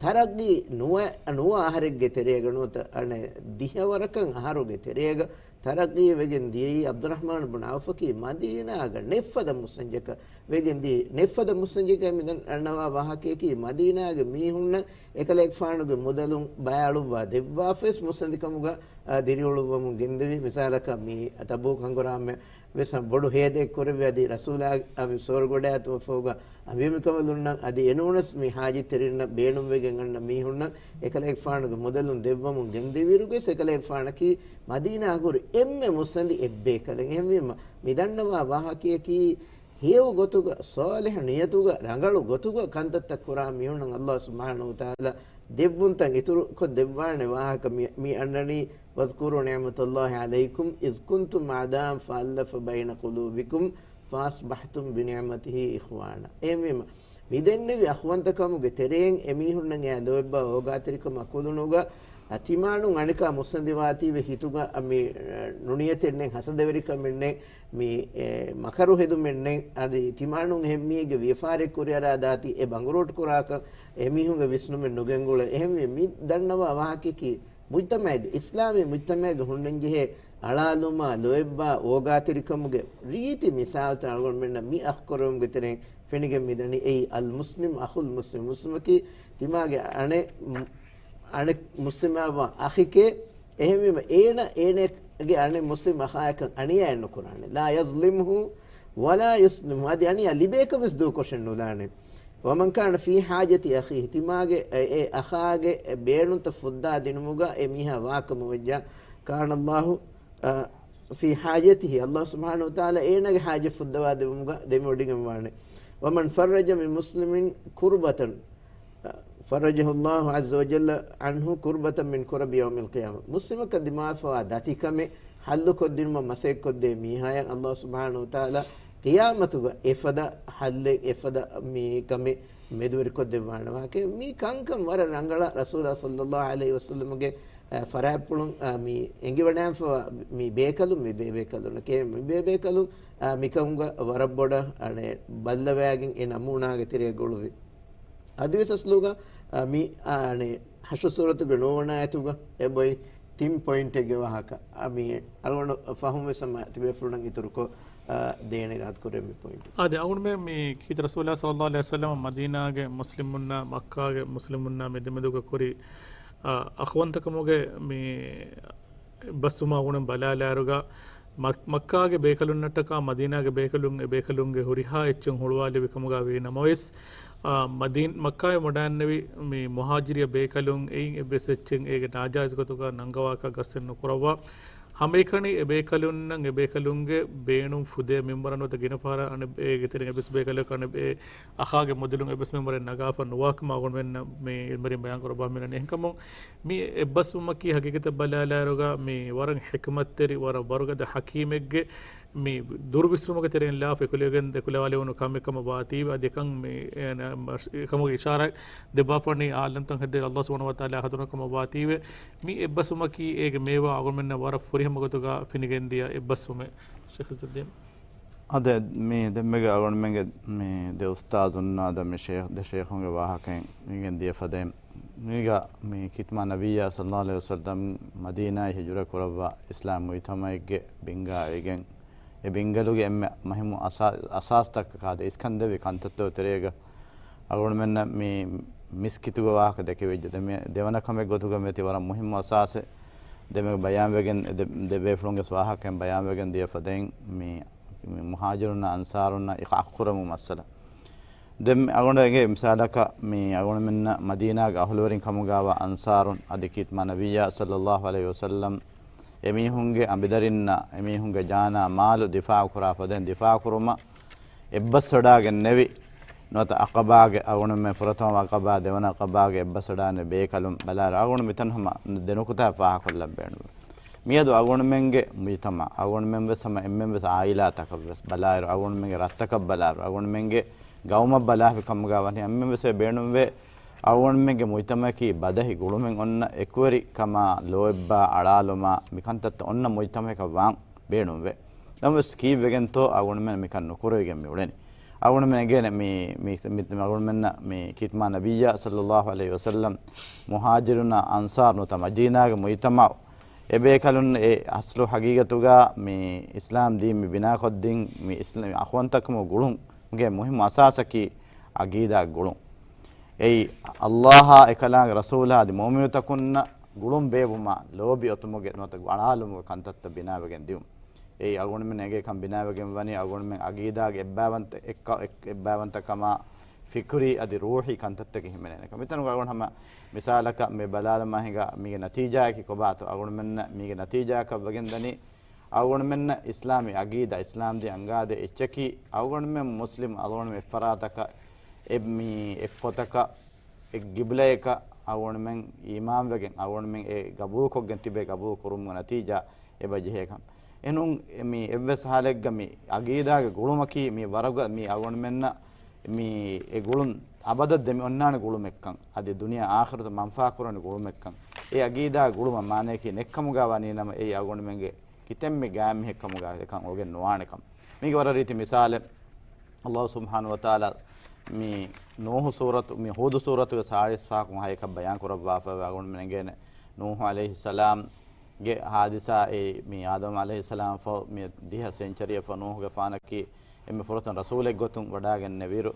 ތަރައްގީ ނުވަ-، ނުވަ އަހަރެއްގެ ތެރޭގަ ނުވަތަ އަނެއް ދިހަ ވަރަކަށް އަހަރުގެ ތެރޭގަ ތަރައްގީ ވެގެން ދިޔައީ ޢަބްދުއްރަޙްމާން ބުން ޢައުފަކީ މަދީނާގަ ނެތްފަދަ މުއްސަންޖަކަށް ވެގެން ދިޔައީ. ނެތްފަދަ މުއްސަންޖަކަށް މި ދަންނަވާ ވާހަކަޔަކީ މަދީނާގެ މީހުންނަށް އެކަލޭގެފާނުގެ މުދަލުން ބައި އަޅުއްވާ ދެއްވާފަވެސް މުއްސަނދިކަމުގަ، އާ، ދިރިއުޅުއްވަމުން ގެންދެވި. މިސާލަކަށް މި ތަބޫކު ހަނގުރާމަ ވެސް ބޮޑު ހޭދައެއް ކުރެއްވި އަދި ރަސޫލާ އަވި ސޯރުގަޑާތުވަފައުގަ އަނބިމިކަނބަލުންނަށް އަދި އެނޫނަސް މި ހާޖަތްތެރިންނަށް ބޭނުންވެގެން އަންނަ މީހުންނަށް އެކަލޭގެފާނުގެ މުދަލުން ދެއްވަމުން ގެންދެވިއިރުގެސް އެކަލޭގެފާނަކީ މަދީނާ ހުރި އެންމެ މުއްސަނދި އެއްބޭކަލެއް. އެހެންވީމަ، މި ދަންނަވާ ވާހަކަޔަކީ ހެޔޮ ގޮތުގަ، ޞާލިޙު ނިޔަތުގަ، ރަނގަޅު ގޮތުގަ ކަންތައްތައް ކުރާ މީހުންނަށް ﷲ ސުބްޙާނަހޫ ވަތަޢާލާ ދެއްވުންތައް އިތުރުކޮށް ދެއްވާނެ ވާހަކަ މި، މި އަންނަނީ، واذكروا نعمة الله عليكم إذ كنتم أعداء فألف بين قلوبكم فأصبحتم بنعمته إخوانا. އެހެންވީމަ، މި ދެންނެވި އަޚުވަންތަކަމުގެ ތެރެއިން އެމީހުންނަށް އެ ލޯތްބާ އޯގާތެރިކަމާ ކުލުނުގަ، އަ، ތިމާނުން އަނެކާ މުއްސަނދިވާތީވެ ހިތުގަ، އަ، މި، އަ، ނުނިޔަތެއް ނެތް، ހަސަދަވެރިކަމެއް ނެތް، މި، އެ، މަކަރު ހެދުމެއް ނެތް، އަދި ތިމާނުން އެހެން މީހެއްގެ ވިޔަފާރިއެއް ކުރިއަރާ ދާތީ އެ ބަނގުރޫޓް ކުރާކަށް އެމީހުންގެ ވިސްނުމެއް ނުގެންގުޅޭ. އެހެންވެ، މި ދަންނަވާ ވާހަކަޔަކީ މުޖްތަމައެއްގެ، އިސްލާމީ މުޖްތަމައެއްގެ ހުންނަންޖެހޭ އަޅާލުމާ، ލޯތްބާ، އޯގާތެރިކަމުގެ ރީތި މިސާލުތައް އަޅުގަނޑުމެންނަށް މި އަޚްކުރެވުމުގެ ތެރެއިން ފެނިގެން މިދަނީ. އެއީ، އަލްމުސްލިމް އަޚުލް މުސްލިމް، މުސްލިމަކީ ތިމާގެ އަނެއް، އަނެއް މުސްލިމާއަށްވާ އަޚެކޭ. އެހެންވީމަ، އޭނަ އޭނައަށް އަނެއް މުސްލިމް އަޚާއަކަށް އަނިޔާއެއް ނުކުރާނެ. لا يظلمه ولا يسلمه. އަދި އަނިޔާ ލިބޭކަށް ވެސް ދޫކޮށެއް ނުލާނެ. ومن كان في حاجة أخيه، ތިމާގެ އެ، އެ އަޚާގެ އެ ބޭނުންތައް ފުއްދާ ދިނުމުގަ އެ މީހާ ވާކަމަށް ވެއްޖާ، كان الله، އަ، في حاجته، ﷲ ސުބްޙާނަހޫ ވަތަޢާލާ އޭނާގެ ޙާޖަތް ފުއްދަވާ ދެވުމުގަ ދެމިވޮޑިގެންވާނެ. ومن فرج من مسلم كربة، فرجه الله عز وجل عنه كربة من كرب يوم القيامة. މުސްލިމަކަށް ދިމާވެފަވާ ދަތިކަމެއް ޙައްލުކޮށްދިނުމަށް މަސައްކަތްކޮށްދޭ މީހާޔަށް ﷲ ސުބްޙާނަހޫ ވަތަޢާލާ ޤިޔާމަތުގަ އެފަދަ ޙައްލެއް، އެފަދަ މި ކަމެއް މެދުވެރިކޮށްދެއްވާނެ ވާހަކަ. މި ކަންކަން ވަރަށް ރަނގަޅަށް ރަސޫލާ ޞައްލައްލާހު ޢަލައިހި ވަސައްލަމުގެ، އަ، ފަރާތްޕުޅުން، އަ، މި އެނގިވަޑައިފަވާ މި ބޭކަލުން، މި ބޭ-، ބޭބޭކަލުންނަކޭ، މި ބޭބޭކަލުން، އަ، މިކަމުގަ ވަރަށް ބޮޑަށް، އަނެއް، ބައްލަވައިގެން އެ ނަމޫނާގެ ތެރޭ ގުޅުވި. އަދިވެސް އަސްލުގަ، އަ، މި، އަ، އަނެއް، ހަޝްރު ސޫރަތުގެ ނުވަވަނަ އާޔަތުގަ އެބޮތް ތިން ޕޮއިންޓެއްގެ ވާހަކަ. އާ، މި އަޅުގަނޑު ފަހުން ވެސް ހަމަ ތިބޭފުޅުންނަށް އިތުރުކޮށް، އާ، ދޭން އިރާދަކުރޭ މި ޕޮއިންޓް. އާދެ، އަޅުގަނޑުމެން މި ކީރިތި ރަސޫލާ ޞައްލައްލާހު ޢަލައިހި ވަސައްލަމަ މަދީނާގެ މުސްލިމުންނާ މައްކާގެ މުސްލިމުންނާ މެދުމެދުގަ ކުރި، އާ، އަޚުވަންތަކަމުގެ މި އެއްބަސްވުމަށް އަޅުގަނޑު ބަލާލާއިރުގަ، މަ-، މައްކާގެ ބޭކަލުންނަށްޓަކާ މަދީނާގެ ބޭކަލުން އެ ބޭކަލުންގެ ހުރިހާ އެއްޗެއް ހުޅުވާލެވި ކަމުގަ ވީ ނަމަވެސް، އާ، މަދީން-، މައްކާއިން ވަޑައިންނެވި މި މުހާޖިރި ބޭކަލުން އެއިން އެއްވެސް އެއްޗެއް އޭގެ ނާޖާއިޒު ގޮތުގަ ނަންގަވާކަށް ގަސްތެއް ނުކުރައްވާ. ހަމައެކަނި އެ ބޭކަލުންނަށް އެ ބޭކަލުންގެ ބޭނުން ފުދޭ މިންވަރަށް ނުވަތަ ގިނަ ފަހަރަށް އަނެއް އޭގެ ތެރެއިން އެއްވެސް ބޭކަލަކު އަނެއް އެ އަޚާގެ މުދުލުން އެއްވެސް މިންވަރެއް ނަގާފަ ނުވާކަމަށް އަޅުގަނޑުމެންނަށް މި އިލްމުވެރިން ބަޔާން ކުރައްވާ މިނަނީ. އެހެންކަމުން މި އެއްބަސްވުމަކީ ހަގީގަތަށް ބަލާލާއިރުގަ މި ވަރަށް ޙިކްމަތްތެރި، ވަރަށް ވަރުގަދަ ޙަކީމެއްގެ މި ދުރުވިސްނުމުގެ ތެރެއިން ލާފަ އެކުލެވިގެން ދެކުލަވާލެވުނު ކަމެއް ކަމަށް ވާތީވެ، އަދި އެކަން މި، އޭނަ، މަށް-، އެކަމުގެ އިޝާރާތް ދެއްވާފަނީ އާލަންތައް ހެއްދޭ ﷲ ސުބްޙާނަހޫ ވަތަޢާލާ ހަޟްރަތުން ކަމަށް ވާތީވެ. މި އެއްބަސްވުމަކީ އޭގެ މޭވާ އަޅުގަނޑުމެންނަށް ވަރަށް ފުރިހަމަ ގޮތުގަ ފިނިގެންދިޔަ އެއްބަސްވުމެއް. ޝޭޚް އިޒުއްދީން. އާދެ، މި ދެންމެގެ އަޅުގަނޑުމެންގެ މި ދެ އުސްތާޛުންނާ އަދި މި ޝޭޚް، ދެ ޝޭޚުންގެ ވާހަކައިން މިގެން ދިޔަ ފަދައިން، މީގަ މި ކިތްމާ ނަބިއްޔާ ޞައްލައްލާހު ޢަލައިހި ވަސައްލަމް މަދީނާއަށް ހިޖުރަ ކުރައްވާ އިސްލާމް މުޖްތަމަޢެއްގެ ބިންގާ އިވިގެން، އެ ބިންގަލުގެ އެންމެ މުހިއްމު އަސާ-، އަސާސްތަކަކާ އަދި އިސްކަންދެވި ކަންތައްތައް ތެރޭގަ އަޅުގަނޑުމެންނަށް މި މިސްކިތުގެ ވާހަކަ ދެކެވިއްޖެ. ދެ-، ދެވަނަ ކަމެއް ގޮތުގަ މިއޮތީ ވަރަށް މުހިއްމު އަސާސެއް. ދެމެ ބަޔާންވެގެން، ދެ-، ދެ ބޭފުޅުންގެ ވާހަކައިން ބަޔާންވެގެން ދިޔަ ފަދައިން މި، މި މުހާޖިރުންނާ އަންސާރުންނާ އިޚް އަޚުކުރެވުމު މައްސަލަ. ދެން އަޅުގަނޑު އެނގޭ މިސާލަކަށް މި އަޅުގަނޑުމެންނަށް މަދީނާގެ އަހުލުވެރިން ކަމުގަވާ އަންސާރުން އަދި ކީރިތި މާ ނަބިއްޔާ ޞައްލައްލާހު ޢަލައިހި ވަސައްލަމް އެމީހުންގެ އަނބިދަރިންނާ އެމީހުންގެ ޖާނާ މާލު ދިފާޢު ކުރާ ފަދައިން ދިފާޢު ކުރުމަށް އެއްބަސްވަޑާގެންނެވި ނުވަތަ ޢަޤަބާގެ އަޅުގަނޑުމެން ފުރަތަމަ ޢަޤަބާ، ދެވަނަ ޢަޤަބާގެ އެއްބަސްވަޑާނެ ބޭކަލުން ބަލާއިރު އަޅުގަނޑު މިތަން ހަމަ ދެ ނުކުތާ ފާހަކޮށްލަން ބޭނުން. މިއަދު އަޅުގަނޑުމެންގެ މުޖްތަމަޢު، އަޅުގަނޑުމެން ވެސް ހަމަ އެންމެން ވެސް ޢާއިލާތަކަށް ވެސް ބަލާއިރު، އަޅުގަނޑުމެންގެ ރަށްތަކަށް ބަލާއިރު، އަޅުގަނޑުމެންގެ ގައުމަށް ބަލާފި ކަމުގަ ވަނީ އެންމެން ވެސް ބޭނުންވޭ. އަޅުގަނޑުމެންގެ މުޖްތަމަޢަކީ ބަދަހި ގުޅުމެއް އޮންނަ އެކުވެރިކަމާ، ލޯތްބާ އަޅާލުމާ، މިކަންތައްތައް އޮންނަ މުޖްތަމަޢަކަށް ވާން ބޭނުންވޭ. ނަމަވެސް ކީއްވެގެންތޯ އަޅުގަނޑުމެން މިކަން ނުކުރެވިގެން މިއުޅެނީ؟ އަޅުގަނޑުމެން އެނގޭނެ މި، މި، މި، އަޅުގަނޑުމެންނަށް މި ކީރިތި މާ ނަބިއްޔާ ޞައްލައްލާހު ޢަލައިހި ވަސައްލަމް މުހާޖިރުންނާ އަންސާރު ނުވަތަ މަދީނާގެ މުޖްތަމަޢު އެބޭކަލުން އެ އަސްލު ޙަޤީޤަތުގަ މި އިސްލާމް ދީން މި ބިނާކޮށްދިން މި އިސްލާމް އަޚުވަންތަކަމުގެ ގުޅުމުގެ މުހިއްމު އަސާސަކީ ޢަޤީދާ ގުޅުން. އެއީ، ﷲ އާ އެކަލާނގެ ރަސޫލާ އަދި މުއުމިނުތަކުންނަށް ގުޅުން ބޭއްވުމާ، ލޯބި އޮތުމުގެ ނުވަތަ އަޅާލުމުގެ ކަންތައްތައް ބިނާވެގެން ދިއުން. އެއީ، އަޅުގަނޑުމެން އެނގޭ ކަން ބިނާވެގެން ވަނީ، އަޅުގަނޑުމެން ޢަޤީދާގެ އެއްބައިވަންތަ-، އެއްކަ-، އެއް-، އެއްބައިވަންތަކަމާ، ފިކުރީ އަދި ރޫޙީ ކަންތައްތަކެއް ހިމެނޭނެ ކަމަށް. މިތަނުގަ އަޅުގަނޑު ހަމަ މިސާލަކަށް މި ބަލާލަމާ ހިނގާ މީގެ ނަތީޖާއަކީ ކޮބާތޯ؟ އަޅުގަނޑުމެންނަށް މީގެ ނަތީޖާއަކަށް ވެގެން ދަނީ، އަޅުގަނޑުމެންނަށް އިސްލާމީ ޢަޤީދާ، އިސްލާމް ދީން އަންގާދޭ އެއްޗަކީ، އަޅުގަނޑުމެން މުސްލިމް، އަޅުގަނޑުމެން އެއްފަރާތަކަށް، އެ މީ އެއްފޮތަކަށް، އެއްގިބްލަޔަކަށް އަޅުގަނޑުމެން އީމާންވެގެން، އަޅުގަނޑުމެން އެ ގަބޫލުކޮށްގެން ތިބޭ، ގަބޫލު ކުރުމުގެ ނަތީޖާ އެބަ ޖެހޭ ކަމަށް. އެހެން މީ އެއްވެސް ޙާލެއްގަ މި ޢަޤީދާގެ ގުޅުމަކީ މި ވަރަގަ-، މި އަޅުގަނޑުމެންނަށް މި އެ ގުޅުން އަބަދަށް ދެމި އޮންނާނެ ގުޅުމެއްކަން، އަދި ދުނިޔެ އާޚިރަތަށް މަންފާ ކުރާނެ ގުޅުމެއްކަން. އެ ޢަޤީދާ ގުޅުމަށް މާނަޔަކީ ނެތްކަމުގަ ވަނީ ނަމަ، އެއީ އަޅުގަނޑުމެންގެ ކިތަންމެ ގާތް މީހެއްކަމުގަ އެކަން އޮވެގެން ނުވާނެކަން. މީގެ ވަރަށް ރީތި މިސާލެއް، ﷲ ސުބްޙާނަހޫ ވަތަޢާލާ މި ނޫޙު ސޫރަތު، މި ހޫދު ސޫރަތުގެ ސާޅީސް ފަހަކުން ހައެއްކަށް ބަޔާން ކުރައްވާފައިވެ، އަޅުގަނޑުމެން އެނގޭނެ ނޫޙު ޢަލައިހިއްސަލާމްގެ ޙާދިސާ އެ މި އާދަމް ޢަލައިހިއްސަލާމް ފަހު މި ދިހަ ސެންޗަރީއަށް ފަހު ނޫޙުގެ ފާނަކީ އެންމެ ފުރަތަމަ ރަސޫލެއް ގޮތުން ވަޑާގެންނެވިއިރު،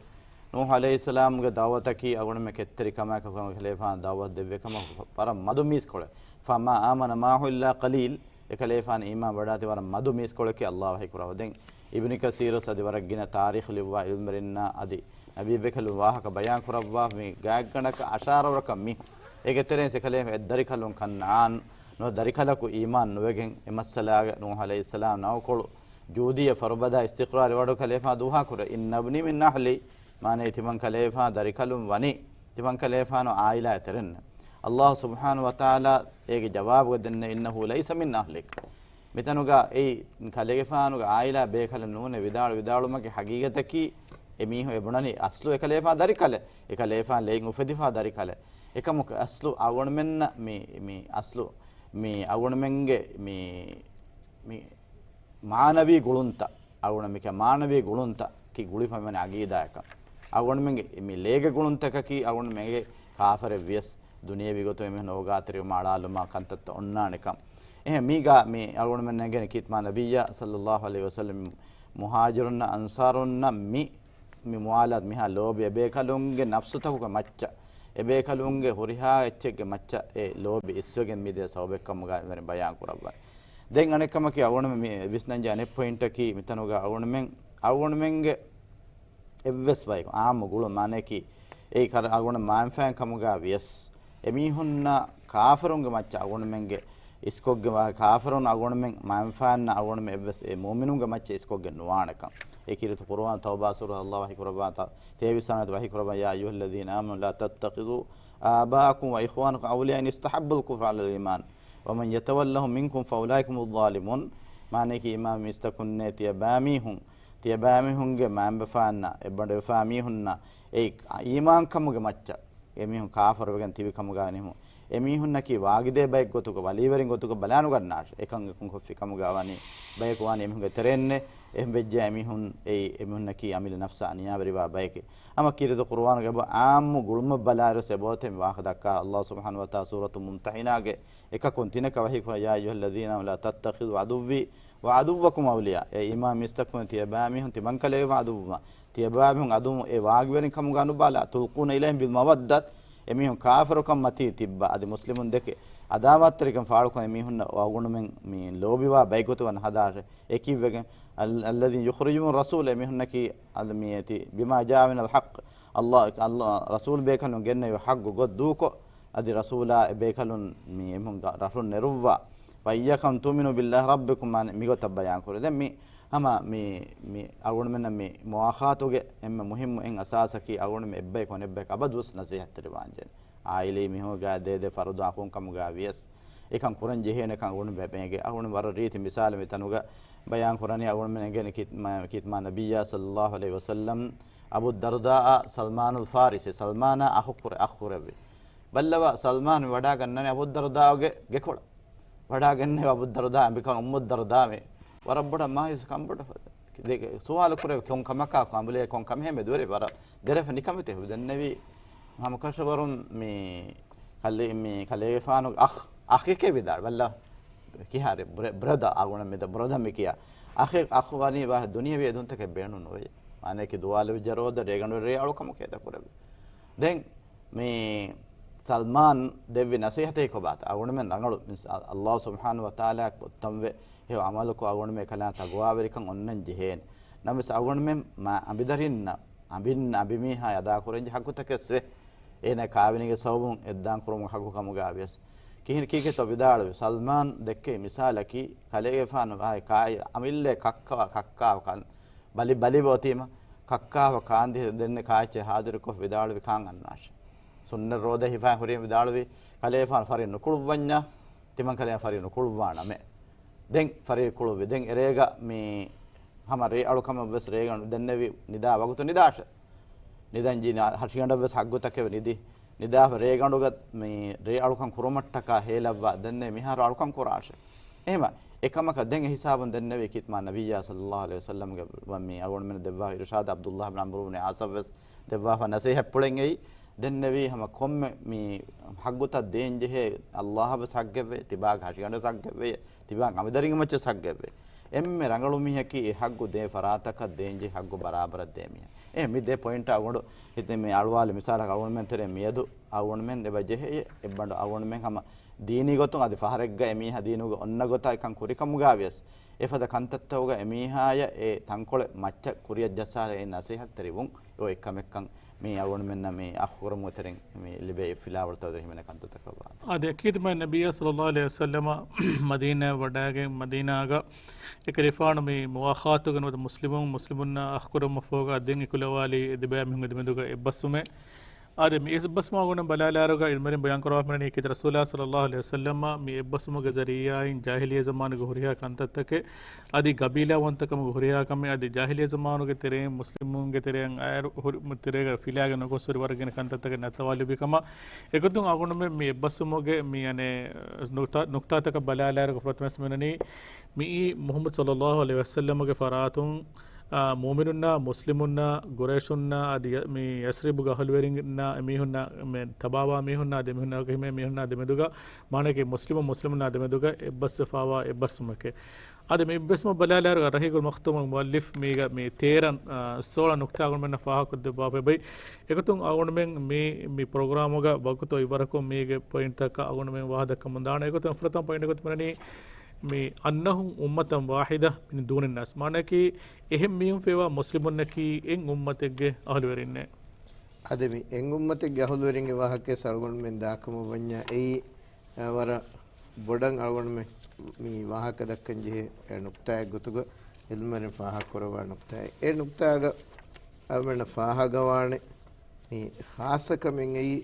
ނޫޙު ޢަލައިހިއްސަލާމްގެ ދަޢުވަތަކީ އަޅުގަނޑުމެން ކެތްތެރިކަމާއެކު ކަލޭފާނު ދަޢުވަތު ދެއްވި ކަމަށް ވަރަށް މަދު މީސްކޮޅެއް. فما آمن معه إلا قليل. އެކަލޭފާނު އީމާން ވަޑާތީ ވަރަށް މަދު މީސްކޮޅަކީ ﷲ ވަޙީ ކުރައްވަ. ދެން އިބްނު ކަސީރު ވެސް އަދި ވަރަށް ގިނަ ތާރީޚު ލިޔުއްވާ ޢިލްމުވެރިންނާ އަދި ނަބީބޭކަލުން ވާހަކަ ބަޔާން ކުރައްވާ މި ގާތްގަނޑަކަށް އަށާރަ ވަރަކަށް މި އޭގެ ތެރެއިން އެކަލޭފާނު އެއް ދަރިކަލުން ކަންޢާން ނުވަތަ ދަރިކަލަކު އީމާން ނުވެގެން އެ މައްސަލާގަ ނޫޙު ޢަލައިހިއްސަލާމް ނައުކޮޅު ޖޫދީއަށް ފަރުބަދާ އިސްތިޤްރާރު ވަޑު ކަލޭފާނު ދުޢާ ކުރޭ، إن ابني من أهلي، މާނައީ ތިމަން ކަލޭފާނު ދަރިކަލުން ވަނީ ތިމަން ކަލޭފާނު ޢާއިލާއަށް ތެރެއިން. ﷲ ސުބްޙާނަހޫ ވަތަޢާލާ އޭގެ ޖަވާބުގަ ދެންނެވި، إنه ليس من أهلك. މިތަނުގަ އެއީ ކަލޭގެފާނުގެ ޢާއިލާ ބޭކަލެއް ނޫނޭ ވިދާޅު، ވިދާޅުވުމަކީ ޙަޤީޤަތަކީ އެ މީހުން އެ ބުނަނީ އަސްލު އެކަލޭފާނު ދަރިކަލެއް، އެކަލޭފާނު ލެއިން އުފެދިފާ ދަރިކަލެއް. އެކަމަކު އަސްލު އަޅުގަނޑުމެންނަށް މި، މި އަސްލު މި އަޅުގަނޑުމެންގެ މި، މި މާނަވީ ގުޅުންތައް، އަޅުގަނޑު މިކަ މާނަވީ ގުޅުންތައް ކި ގުޅިފަ މިވަނީ ޢަޤީދާއަކަށް. އަޅުގަނޑުމެންގެ މި ލޭގެ ގުޅުންތަކަކީ އަޅުގަނޑު މެންގެ ކާފަރެއް ވިޔަސް، ދުނިޔެވީ ގޮތުން އެމީހުން އޯގާތެރިވުމާ އަޅާލުމާ ކަންތައްތައް އޮންނާނެކަން. އެހެން މީގާ މި އަޅުގަނޑުމެން ނެގެން ކިތްމާ ނަބިއްޔާ ޞައްލައްލާހު ޢަލައިހި ވަސައްލަމް މުހާޖިރުންނަށް އަންޞާރުންނަށް މި، މި މުވާލާތު މިހާ ލޯބި އެބޭކަލުންގެ ނަފްސުތަކުގެ މައްޗަށް، އެބޭކަލުންގެ ހުރިހާ އެއްޗެއްގެ މައްޗަށް އެ ލޯބި އިސްވެގެން މިދޭ ސަބަބެއްކަމުގަ އެވެރިން ބަޔާން ކުރައްވަން. ދެން އަނެއްކަމަކީ އަޅުގަނޑުމެން މި ވިސްނަންޖެ އަނެއް ޕޮއިންޓަކީ މިތަނުގަ އަޅުގަނޑުމެން، އަޅުގަނޑުމެންގެ އެއްވެސް ބަޔަކު އާއްމު ގުޅުން މާނައަކީ އެއީ ކަރ އަޅުގަނޑު މާންފާން ކަމުގަ ވިޔަސް، އެމީހުންނަށް ކާފަރުންގެ މައްޗަށް އަޅުގަނޑުމެންގެ އިސްކޮށްގެން ވާ، ކާފަރުން އަޅުގަނޑުމެން މާންފާންނަށް އަޅުގަނޑުމެން އެއްވެސް އެ މުއުމިނުންގެ މައްޗަށް އިސްކޮށްގެން ނުވާނެކަން. އެ ކީރިތި ޤުރުއާން ތައުބާ ސޫރަ ﷲ ވަޙީ ކުރައްވާ ތަ-، ތޭވީސް ވަނަ އާޔަތު ވަޙީ ކުރައްވާ، يا أيها الذين آمنوا لا تتخذوا آباءكم وإخوانكم أولياء إن استحبوا الكفر على الإيمان ومن يتولهم منكم فأولئك هم الظالمون. މާނައަކީ އީމާން މީސްތަކުންނޭ ތިޔަބައިމީހުން، ތިޔަބައިމީހުންގެ މައިންބަފާންނަށް، އެއްބަނޑުވެފާ މީހުންނަށް އެ އީމާންކަމުގެ މައްޗަށް އެމީހުން ކާފަރުވެގެން ތިބި ކަމުގަ ނިހުން. އެމީހުންނަކީ ވާގިދޭ ބައެއް ގޮތުގަ، ވަލީވެރިން ގޮތުގަ ބަލާނުގަންނާށެ. އެކަން އެކުން ކޮށްފި ކަމުގަ ވަނީ ބަޔަކު ވާނީ އެމީހުންގެ ތެރެއިންނޭ. އެހެން ވެއްޖެ އެމީހުން އެއީ އެމީހުންނަކީ އަމިއްލަ ނަފްސަށް އަނިޔާވެރިވާ ބައެކޭ. ހަމަ ކީރިތި ޤުރުއާނުގަ އާއްމު ގުޅުމަށް ބަލާއިރުވެސް އެބައޮތޭ މި ވާހަކަ ދައްކާ. ﷲ ސުބްޙާނަހޫ ވަތަޢާލާ ސޫރަތު މުމްތަޙިނާގެ އެކަކުން ތިނަކަށް ވަޙީ ކުރައްވާ، يا أيها الذين آمنوا لا تتخذوا عدوي وعدوكم أولياء. އޭ އީމާން މީސްތަކުން، ތިޔަބައިމީހުން ތިމަންކަލޭގެފާނު އަދުއްވުމަށް، ތިޔަބައިމީހުން އަދު އެ ވާގިވެރިން ކަމުގަ ނުބަލާ، تلقون إليهم بالمودة، އެމީހުން ކާފަރުކަން މަތީ ތިއްބާ، އަދި މުސްލިމުން ދެކެ އަދާވާތްތެރިކަން ފާޅުކޮށް އެމީހުންނަށް އަޅުގަނޑުމެން މި ލޯބިވާ ބައެއް ގޮތުގަ ހަދާށެ. އެކީއްވެގެން، ال-، الذين يخرجون الرسول، އެމީހުންނަކީ އަލް-، މި އެތި، بما جاء من الحق، ﷲ، ﷲ ރަސޫލު ބޭކަލުން ގެންނެވި ޙައްޤު ގޮތް ދޫކޮށް، އަދި ރަސޫލާ އެ ބޭކަލުން މި އެމީހުން ރަށުން ނެރުއްވާ، وإياكم أن تؤمنوا بالله ربكم، މާނަ މިގޮތަށް ބަޔާން ކުރޭ. ދެން މި ހަމަ މި، މި އަޅުގަނޑުމެންނަށް މި މުވާޚާތުގެ އެންމެ މުހިއްމު އެއް އަސާސަކީ އަޅުގަނޑުމެން އެއްބަޔަކު އަނެއްބަޔަކަށް އަބަދުވެސް ނަސޭހަތްތެރިވާންޖެހޭނެ. ޢާއިލީ މީހުންގެ ދޭދޭ ފަރުދު އަޚުން ކަމުގަ ވިޔަސް އެކަން ކުރަން ޖެހޭނެކަން އަޅުގަނޑު ބެ-، ބޭނގެ. އަޅުގަނޑު ވަރަށް ރީތި މިސާލެއް މިތަނުގަ ބަޔާން ކުރަނީ އަޅުގަނޑުމެން އެނގޭނެ ކިތް-، މަ-، ކިތްމާ ނަބިއްޔާ ޞައްލައްލާހު ޢަލައިހި ވަސައްލަމް އަބޫ ދަރްދާއަށް ސަލްމާނުލް ފާރިސީ، ސަލްމާނާ އަޚު ކުރެ-، އަޚު ކުރެއްވި. ބައްލަވާ، ސަލްމާން ވަޑާގަންނަނީ އަބޫ ދަރްދާގެ ގެކޮޅަށް. ވަޑާގެންނެވި އަބޫ ދަރްދާ އަނބިކަން އުއްމު ދަރްދާ މި ވަރަށް ބޮޑަށް މާޔޫސް ކަންބޮޑު ދެ-، ސުވާލު ކުރެވި ކޮން ކަމަކާ ކޮން އަނބުލޭ ކޮން ކަމެއް މެދުވެރި ވަރަށް ދެރަފަ ނިކަމެތި ދެންނެވި ހަމަކަށަވަރުން މި ކަލޭ-، މި ކަލޭގެފާނު އަޚް، އަޚެކޭ ވިދާޅު ބައްލަ ކިހާރެ ބްރެ-، ބްރަދާ އަގުނަ މިދަ ބްރަދާ މި ކިޔާ. އަޚެ-، އަޚު ވަނީ ވާ ދުނިޔެވީ އެދުންތަކެއް ބޭނުން ނުވޭ. މާނައަކީ ދުވާލުވި ޖަރޯދަ ރޭގަނޑު ރޭ އަޅުކަމަކޭ ދަ ކުރެވި. ދެން މި ސަލްމާން ދެއްވި ނަސޭހަތެއް ކޮބާތަ؟ އަޅުގަނޑުމެން ރަނގަޅު މިސް-، އަ-، ﷲ ސުބްޙާނަހޫ ވަތަޢާލާ އޮތްތަންވެ ހެޔޮ ޢަމަލުކޮށް އަޅުގަނޑުމެން އެކަލާނގެ ތަޤްވާވެރިކަން އޮންނަން ޖެހޭނެ. ނަމަވެސް އަޅުގަނޑުމެން މަ-، އަނބިދަރިންނަށް، އަނބިން-، އަނބިމީހާ އަދާކުރަންޖެހޭ ޙައްޤުތަކެއްސް ވޭ. އޭނާ ކާވެނީގެ ސަބަބުން އެއްދާން ކުރުމުގެ ޙައްޤު ކަމުގަ ވިޔަސް. ކިހިނެއް ކީކޭތޯ ވިދާޅުވި؟ ސަލްމާން ދެއްކެވި މިސާލަކީ ކަލޭގެފާނު އާއި ކާއި އަމިއްލައަށް ކައްކާ، ކައްކާ ކަން ބަލި ބަލި އޮތީމަ، ކައްކާފަ ކާންދި ދެންނެ ކާއެއްޗެއް ހާދިރުކޮށް ވިދާޅުވި ކާން އަންނާށެ. ސުންނަތް ރޯދަ ހިފާ ހުރީ ވިދާޅުވި ކަލޭފާނު ފަރި ނުކުޅުއްވަންޏާ، ތިމަން ކަލޭ ފަރި ނުކުޅުއްވާނަމޭ. ދެން ފަރި ކުޅުއްވި. ދެން އެރޭގަ މި ހަމަ ރޭ އަޅުކަމަށް ވެސް ރޭގަނޑު ދެންނެވި ނިދާ ވަގުތު ނިދާށެ. ނިދަން ޖީ ހަށިގަނޑަށް ވެސް ހައްގުތަކެއް ނިދި. ނިދާފަ ރޭގަނޑުގަ މި ރޭ އަޅުކަން ކުރުމަށްޓަކާ ހޭލައްވާ ދެންނެވި މިހާރު އަޅުކަން ކުރާށެ. އެހެމަ އެކަމަކަށް ދެން އެ ހިސާބުން ދެންނެވީ ކިތްމާ ނަބިއްޔާ ޞައްލައްލާހު ޢަލައިހި ވަސައްލަމްގެ ވަން މި އަޅުގަނޑުމެން ދެއްވާ އިރުޝާދު ޢަބްދުއްލާހި ބިން ޢަމްރު ބިން ޢާޞަށް ވެސް ދެއްވާފަ ނަސޭހަތްޕުޅެއް އެއީ. ދެންނެވީ ހަމަ ކޮންމެ މި ހައްގުތައް ދޭންޖެހޭ ﷲ އަށް ވެސް ހައްގެއްވޭ، ތިބާގެ ހަށިގަނޑަށް ވެސް ހައްގެއްވޭ، ތިބާގެ އަނބިދަރިންގެ މައްޗަށް ހައްގެއްވޭ. އެންމެ ރަނގަޅު މީހަކީ އެ ހައްގު ދޭ ފަރާތަކަށް ދޭންޖެހޭ ހައްގު ބަރާބަރަށް ދޭ މީހާ. އެ މި ދެ ޕޮއިންޓާ އަޅުގަނޑު ހިތަށް މި އަޅުވާލި މިސާލަކަށް އަޅުގަނޑުމެން ތެރޭ މިއަދު އަޅުގަނޑުމެން އެބަ ޖެހޭ އެއްބަނޑު އަޅުގަނޑުމެން ހަމަ ދީނީ ގޮތުން އަދި ފަހަރެއްގަ އެމީހާ ދީނުގަ އޮންނަ ގޮތާ އެކަން ކުރިކަމުގަ ވިޔަސް، އެފަދަ ކަންތައްތަކުގަ އެމީހާޔަށް އެ ތަންކޮޅެއް މައްޗަށް ކުރިއަށް ޖައްސާލަ އެ ނަސޭހަތްތެރިވުން އެއޮތް ކަމެއްކަން މި އަޅުގަނޑުމެންނަށް މި އަޚުރުމުގެ ތެރެއިން މި ލިބޭ ފިލާވަޅުތަކުގެ ހިމެނޭ ކަންތައްތަކަށް ވާނެ. އާދެ، އަކީދު މާތް ނަބިއްޔާ ޞައްލައްލާހު ޢަލައިހި ވަސައްލަމަ މަދީނާއަށް ވަޑާގެން މަދީނާގަ އެކަލޭފާނު މި މުވާޚާތުގެ ނުވަތަ މުސްލިމުން މުސްލިމުންނާ އަޚުކުރުމަށްފަހުގަ ދެން އެކުލަވާލީ އެ ދެބައިމީހުންގެ ދެމެދުގަ އެއްބަސްވުމެއް. އާދެ، މި އެއްބަސްވުމާ ގުޅުން ބަލާލާއިރުގަ އިލްމުވެރިން ބަޔާން ކުރައްވާފަ މިނަނީ ކީރިތި ރަސޫލާ ޞައްލައްލާހު ޢަލައިހި ވަސައްލަމަ މި އެއްބަސްވުމުގެ ޒަރީޢާއިން ޖާހިލިއްޔަ ޒަމާނުގެ ހުރިހާ ކަންތައްތަކެއް އަދި ގަބީލާވަންތަކަމުގެ ހުރިހާ ކަމެއް އަދި ޖާހިލިއްޔަ ޒަމާނުގެ ތެރެއިން މުސްލިމުންގެ ތެރެއިން އައިރު ހުރި-، ތެރޭގަ ފިލާގެން ނުގޮސް ހުރި ވަރަށް ގިނަ ކަންތައްތަކެއް ނައްތަވާލެއްވި ކަމަށް. އެގޮތުން އަޅުގަނޑުމެން މި އެއްބަސްވުމުގެ މި އަނެއް ނުކްތާ-، ނުކްތާތަކަށް ބަލާލާއިރުގަ ފުރަތަމަވެސް މިނަނީ މިއީ މުޙައްމަދު ޞައްލައްލާހު ޢަލައިހި ވަސައްލަމަގެ ފަރާތުން އާ، މުއުމިނުންނާ، މުސްލިމުންނާ، ގުރައިޝުންނާ، އަދި މި ޔަސްރިބުގެ އަހުލުވެރިންނާ، އެމީހުންނާ، މެ ތަބާވާ މީހުންނާ، ދެމީހުންނާ އެހެންމެ މީހުންނާ ދެމެދުގަ، މާނައަކީ މުސްލިމު މުސްލިމުންނާ ދެމެދުގަ އެއްބަސްވެފާވާ އެއްބަސްވުމެކޭ. އަދި މި އެއްބަސްވުމަށް ބަލާލާއިރުގަ ރަހީގުލް މަޚްތޫމް މުއައްލިފް މީގަ މި ތޭރަ، އާ، ސޯޅަ ނުކްތާ އަޅުގަނޑުމެންނަށް ފާހަގަކޮށްދެއްވާފައި. އެގޮތުން އަޅުގަނޑުމެން މި، މި ޕްރޮގްރާމުގަ ވަގުތު އިވަރަކުން މީގެ ޕޮއިންޓްތަކަށް އަޅުގަނޑުމެން ވާހަކަ ދައްކަމުން ދާނެ. އެގޮތުން ފުރަތަމަ ޕޮއިންޓް ގޮތުން މި އަންނަހުމް އުއްމަތަން ވާހިދަ މިން ދޫނިން ނާސް. މާނައަކީ އެހެން މީހުން ފޭވާ މުސްލިމުންނަކީ އެއް އުއްމަތެއްގެ އަހުލުވެރިންނޭ. އަދި މި އެއް އުއްމަތެއްގެ އަހުލުވެރިންގެ ވާހަކަ ސަޅުގަނޑުމެން ދާކަމަށް ވަންޏާ އެއީ، އަ، ވަރަށް ބޮޑަށް އަޅުގަނޑުމެން މި ވާހަކަ ދައްކަން ޖެހޭ ނުކްތާއެއް ގޮތުގަ އިލްމުވެރިން ފާހަގަކުރައްވާ ނުކްތާއެއް. އެ ނުކްތާގަ އަޅުގަނޑަށް ފާހަގަވާނެ މި ޚާއްޞަކަމެއް އެއީ،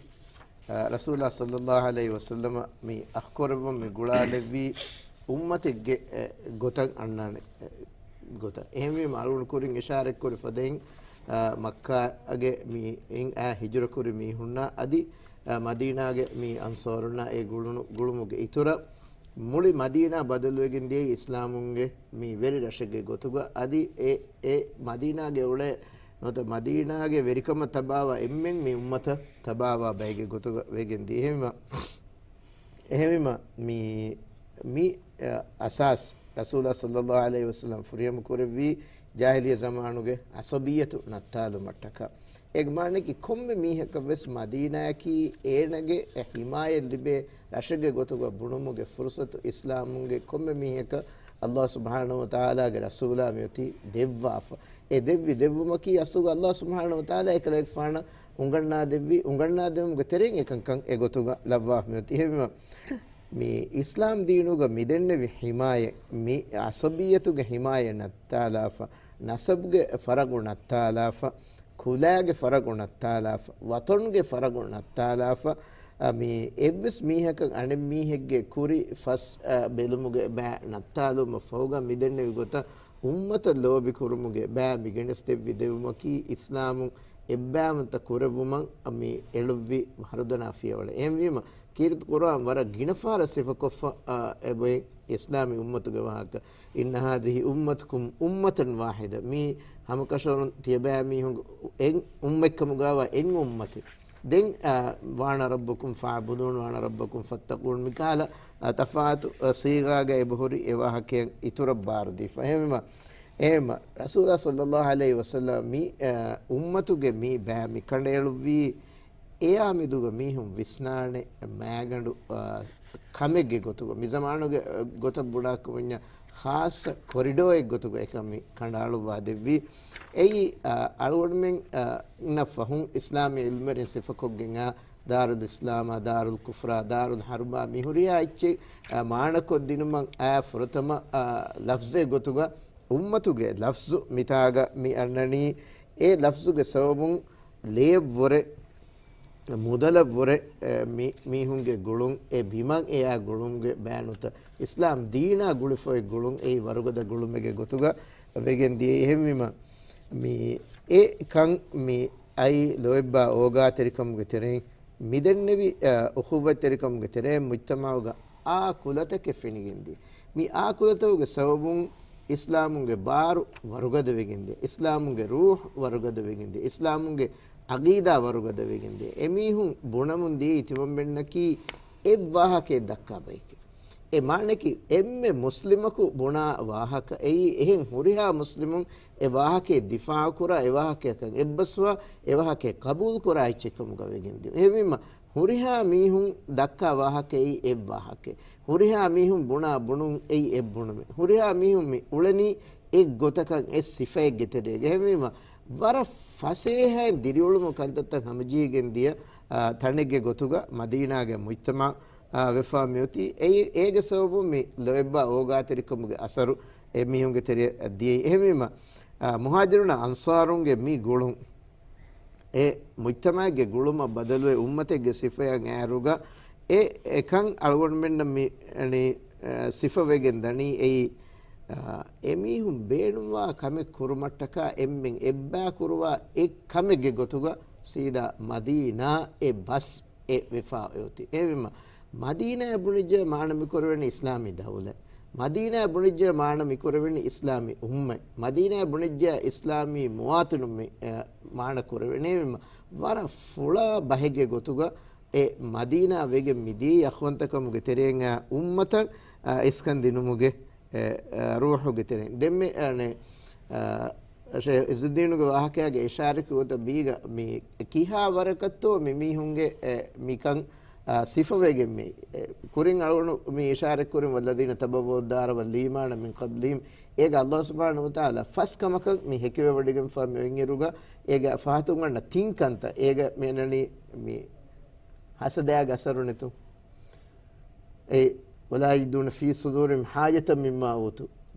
އަ، ރަސޫލާ ޞައްލައްލާހު ޢަލައިހި ވަސައްލަމަ މި އަޚްކުރައްވަން މި ގުޅާލެއްވީ އުއްމަތެއްގެ، އެ، ގޮތަށް އަންނާނެ، އެ، ގޮތަށް. އެހެންވީމަ އަޅުގަނޑު ކުރިން އިޝާރަތްކުރި ފަދައިން، އަ، މައްކާގެ މި އިން އާ ހިޖުރަ ކުރި މީހުންނާ އަދި، އަ، މަދީނާގެ މި އަންޞާރުންނާ އެ ގުޅުނު، ގުޅުމުގެ އިތުރަށް މުޅި މަދީނާ ބަދަލުވެގެން ދިޔައީ އިސްލާމުންގެ މި ވެރި ރަށެއްގެ ގޮތުގަ. އަދި އެ، އެ މަދީނާގެ އުޅޭ ނުވަތަ މަދީނާގެ ވެރިކަމަށް ތަބާވާ އެންމެން މި އުއްމަތަށް ތަބާވާ ބައެއްގެ ގޮތުގަ ވެގެން ދިޔަ. އެހެންވީމަ، އެހެންވީމަ މި، މި، އަ، އަސާސް ރަސޫލާ ޞައްލައްލާހު ޢަލައިހި ވަސައްލަމް ފުރިހަމަ ކުރެއްވީ ޖާހިލިއްޔަ ޒަމާނުގެ ޢަޞަބިއްޔަތު ނައްތާލުމަށްޓަކާ. އޭގެ މާނައަކީ ކޮންމެ މީހަކަށް ވެސް މަދީނާއަކީ އޭނަގެ ހިމާޔަތް ލިބޭ ރަށެއްގެ ގޮތުގަ ބުނުމުގެ ފުރުޞަތު އިސްލާމުންގެ ކޮންމެ މީހަކަށް ﷲ ސުބްޙާނަހޫ ވަތަޢާލާގެ ރަސޫލާ މިއޮތީ ދެއްވާފަ. އެ ދެއްވި ދެއްވުމަކީ އަސްލުގަ ﷲ ސުބްޙާނަހޫ ވަތަޢާލާ އެކަލޭގެފާނަށް އުނގަންނާ ދެއްވި، އުނގަންނާ ދެވުމުގެ ތެރެއިން އެކަންކަން އެގޮތުގަ ލައްވާފަ މިއޮތީ. އެހެންވީމަ، މި އިސްލާމް ދީނުގަ މިދެންނެވި ހިމާޔަތް، މި ޢަޞަބިއްޔަތުގެ ހިމާޔަތް ނައްތާލާފަ، ނަސަބްގެ ފަރަގު ނައްތާލާފަ، ކުލާގެ ފަރަގު ނައްތާލާފަ، ވަޠަންގެ ފަރަގު ނައްތާލާފަ، އަ، މި އެއްވެސް މީހަކަށް އަނެއް މީހެއްގެ ކުރި ފަސް، އަ، ބެލުމުގެ ބައި ނައްތާލުމަށް ފަހުގަ މިދެންނެވި ގޮތަށް އުއްމަތަށް ލޯބި ކުރުމުގެ ބައި މި ގެނެސްދެއްވި ދެވުމަކީ އިސްލާމުން އެއްބައިވަންތަ ކުރެއްވުމަށް މި އެޅުއްވި ހަރުދަނާ ފިޔަވަޅެއް. އެހެންވީމަ، ކީރިތި ޤުރުއާން ވަރަށް ގިނަ ފަހަރަށް ސިފަކޮށްފަ، އަ، އެބައި އިސްލާމީ އުއްމަތުގެ ވާހަކަ. إن هذه أمتكم أمة واحدة. މީ ހަމަކަށަވަރުން ތިޔަބައިމީހުން އެއް އުއްމަތްކަމުގަވާ އެއް އުއްމަތެއް. ދެން، އާ، وأنا ربكم فاعبدون، وأنا ربكم فاتقون. މިކަހަލަ، އާ، ތަފާތު، އާ، ޞީޣާގައި އެބަހުރި އެ ވާހަކައިން އިތުރަށް ބާރުދީފަ. އެހެންވީމަ، އެހެންވީމަ، ރަސޫލާ ޞައްލައްލާހު ޢަލައިހި ވަސައްލަމަ މި، އާ، އުއްމަތުގެ މި ބައި މި ކަނޑައެޅުއްވީ އެއާ މެދުގަ މީހުން ވިސްނާނެ މައިގަނޑު، އާ، ކަމެއްގެ ގޮތުގަ، މި ޒަމާނުގެ، އާ، ގޮތަށް ބުނާކަމަންޏާ ޚާއްޞަ ކޮރިޑޯއެއް ގޮތުގަ އެކަން މި ކަނޑައަޅުއްވާ ދެއްވީ. އެއީ، އާ، އަޅުގަނޑުމެން، އާ، އިންނަ ފަހުން އިސްލާމީ ޢިލްމުވެރިން ސިފަކޮށްގެން އާ، ދާރުލް އިސްލާމާ، ދާރުލް ކުފްރާ، ދާރުލް ޙަރްބާ މި ހުރިހާ އެއްޗެއް، އާ، މާނަކޮށްދިނުމަށް އާ ފުރަތަމަ، އާ، ލަފްޒެއް ގޮތުގަ އުއްމަތުގެ ލަފްޒު މިތާގަ މި އަންނަނީ. އެ ލަފްޒުގެ ސަބަބުން ލެޔަށްވުރެ، މުދަލަށްވުރެ، އެ، މި، މީހުންގެ ގުޅުން، އެ ބިމަށް އެއާ ގުޅުމުގެ ބައި ނުވަތަ އިސްލާމް ދީނާ ގުޅިފައި ގުޅުން އެއީ ވަރުގަދަ ގުޅުމެއްގެ ގޮތުގަ ވެގެން ދިޔަ. އެހެންވީމަ، މި އެ ކަން މި އައީ ލޯތްބާ އޯގާތެރިކަމުގެ ތެރެއިން މިދެންނެވި، އަ، އުޚުއްވަތްތެރިކަމުގެ ތެރެއިން މުޖްތަމަޢުގަ އާ ކުލަތަކެއް ފެނިގެންދިޔަ. މި އާ ކުލަތަކުގެ ސަބަބުން އިސްލާމުންގެ ބާރު ވަރުގަދަވެގެންދިޔަ. އިސްލާމުންގެ ރޫޙު ވަރުގަދަވެގެންދިޔަ. އިސްލާމުންގެ ޢަޤީދާ ވަރުގަދަވެގެންދިޔަ. އެމީހުން ބުނަމުން ދިޔައީ ތިމަންމެންނަކީ އެއް ވާހަކައެއް ދައްކާ ބައެކޭ. އެ މާނައަކީ އެންމެ މުސްލިމަކު ބުނާ ވާހަކަ އެއީ އެހެން ހުރިހާ މުސްލިމުން އެ ވާހަކައެއް ދިފާޢުކުރާ، އެ ވާހަކަޔަކަށް އެއްބަސްވާ، އެ ވާހަކައެއް ޤަބޫލުކުރާ އެއްޗެއްކަމުގަ ވެގެންދިޔުން. އެހެންވީމަ، ހުރިހާ މީހުން ދައްކާ ވާހަކައީ އެއް ވާހަކައެއް. ހުރިހާ މީހުން ބުނާ ބުނުން އެއީ އެއް ބުނުމެއް. ހުރިހާ މީހުން މި އުޅެނީ އެއް ގޮތަކަށް އެއް ސިފައެއްގެ ތެރޭގަ. އެހެންވީމަ، ވަރަށް ފަސޭހައިން ދިރިއުޅުމު ކަންތައްތައް ހަމަޖެހިގެން ދިޔަ، އާ، ތަނެއްގެ ގޮތުގަ މަދީނާގެ މުޖްތަމަޢު، އާ، ވެފާ މިއޮތީ. އެއީ، އޭގެ ސަބަބުން މި ލޯތްބާ އޯގާތެރިކަމުގެ އަސަރު އެ މީހުންގެ ތެރެއަށް ދިޔައީ. އެހެންވީމަ، އާ، މުހާޖިރުންނާ އަންޞާރުންގެ މި ގުޅުން އެ މުޖްތަމަޢެއްގެ ގުޅުމަށް ބަދަލުވެ އުއްމަތެއްގެ ސިފަޔަށް އައިއިރުގަ އެ އެކަން އަޅުގަނޑުމެންނަށް މި، އަނި، އަ، ސިފަވެގެން ދަނީ އެއީ، އަ، އެމީހުން ބޭނުންވާ ކަމެއް ކުރުމަށްޓަކާ އެންމެން އެއްބައި ކުރުވާ އެއް ކަމެއްގެ ގޮތުގަ ސީދާ މަދީނާ އެ ބަސް އެ ވެފާ އޮތީ. އެހެންވީމަ، މަދީނާ ބުނިއްޖެ މާނަ މި ކުރެވެނީ އިސްލާމީ ދައުލަތް. މަދީނާ ބުނެއްޖެ މާނަ މިކުރެވެނީ އިސްލާމީ އުއްމަތް. މަދީނާ ބުނެއްޖެ އިސްލާމީ މުވާތިނުން މި، އެ، މާނަ ކުރެވެނީ. ވަރަށް ފުޅާ ބަހެއްގެ ގޮތުގަ އެ މަދީނާ ވެގެން މިދިޔައީ އަޚުވަންތަކަމުގެ ތެރެއިން އުއްމަތަށް، އަ، އިސްކަން ދިނުމުގެ، އެ، އެ، ރޫޙުގެ ތެރެއިން. ދެންމެ، އަ، ނެ، އަ، ޝޭޚް އިޒުއްދީނުގެ ވާހަކައިގެ އިޝާރަތް ކުރި ގޮތަށް ބީގަ މި ކިހާ ވަރަކަށްތޯ މި މީހުންގެ، އެ، މިކަން، އާ، ސިފަވެގެން މި، އެ، ކުރިން އަޅުގަނޑު މި އިޝާރަތް ކުރިން، والذين تبوأوا الدار والإيمان من قبلهم. އޭގަ ﷲ ސުބްޙާނަހޫ ވަތަޢާލާ ފަސް ކަމަކަށް މި ހެކިވެވޮޑިގެންފާ މި އޮތްއިރުގަ، އޭގެ ފަހަތުން އަންނަ ތިން ކަންތައް، އޭގަ މި އަންނަނީ މި ހަސަދާގެ އަސަރު ނެތުން. އެ، ولا يجدون في صدورهم حاجة مما أوتوا.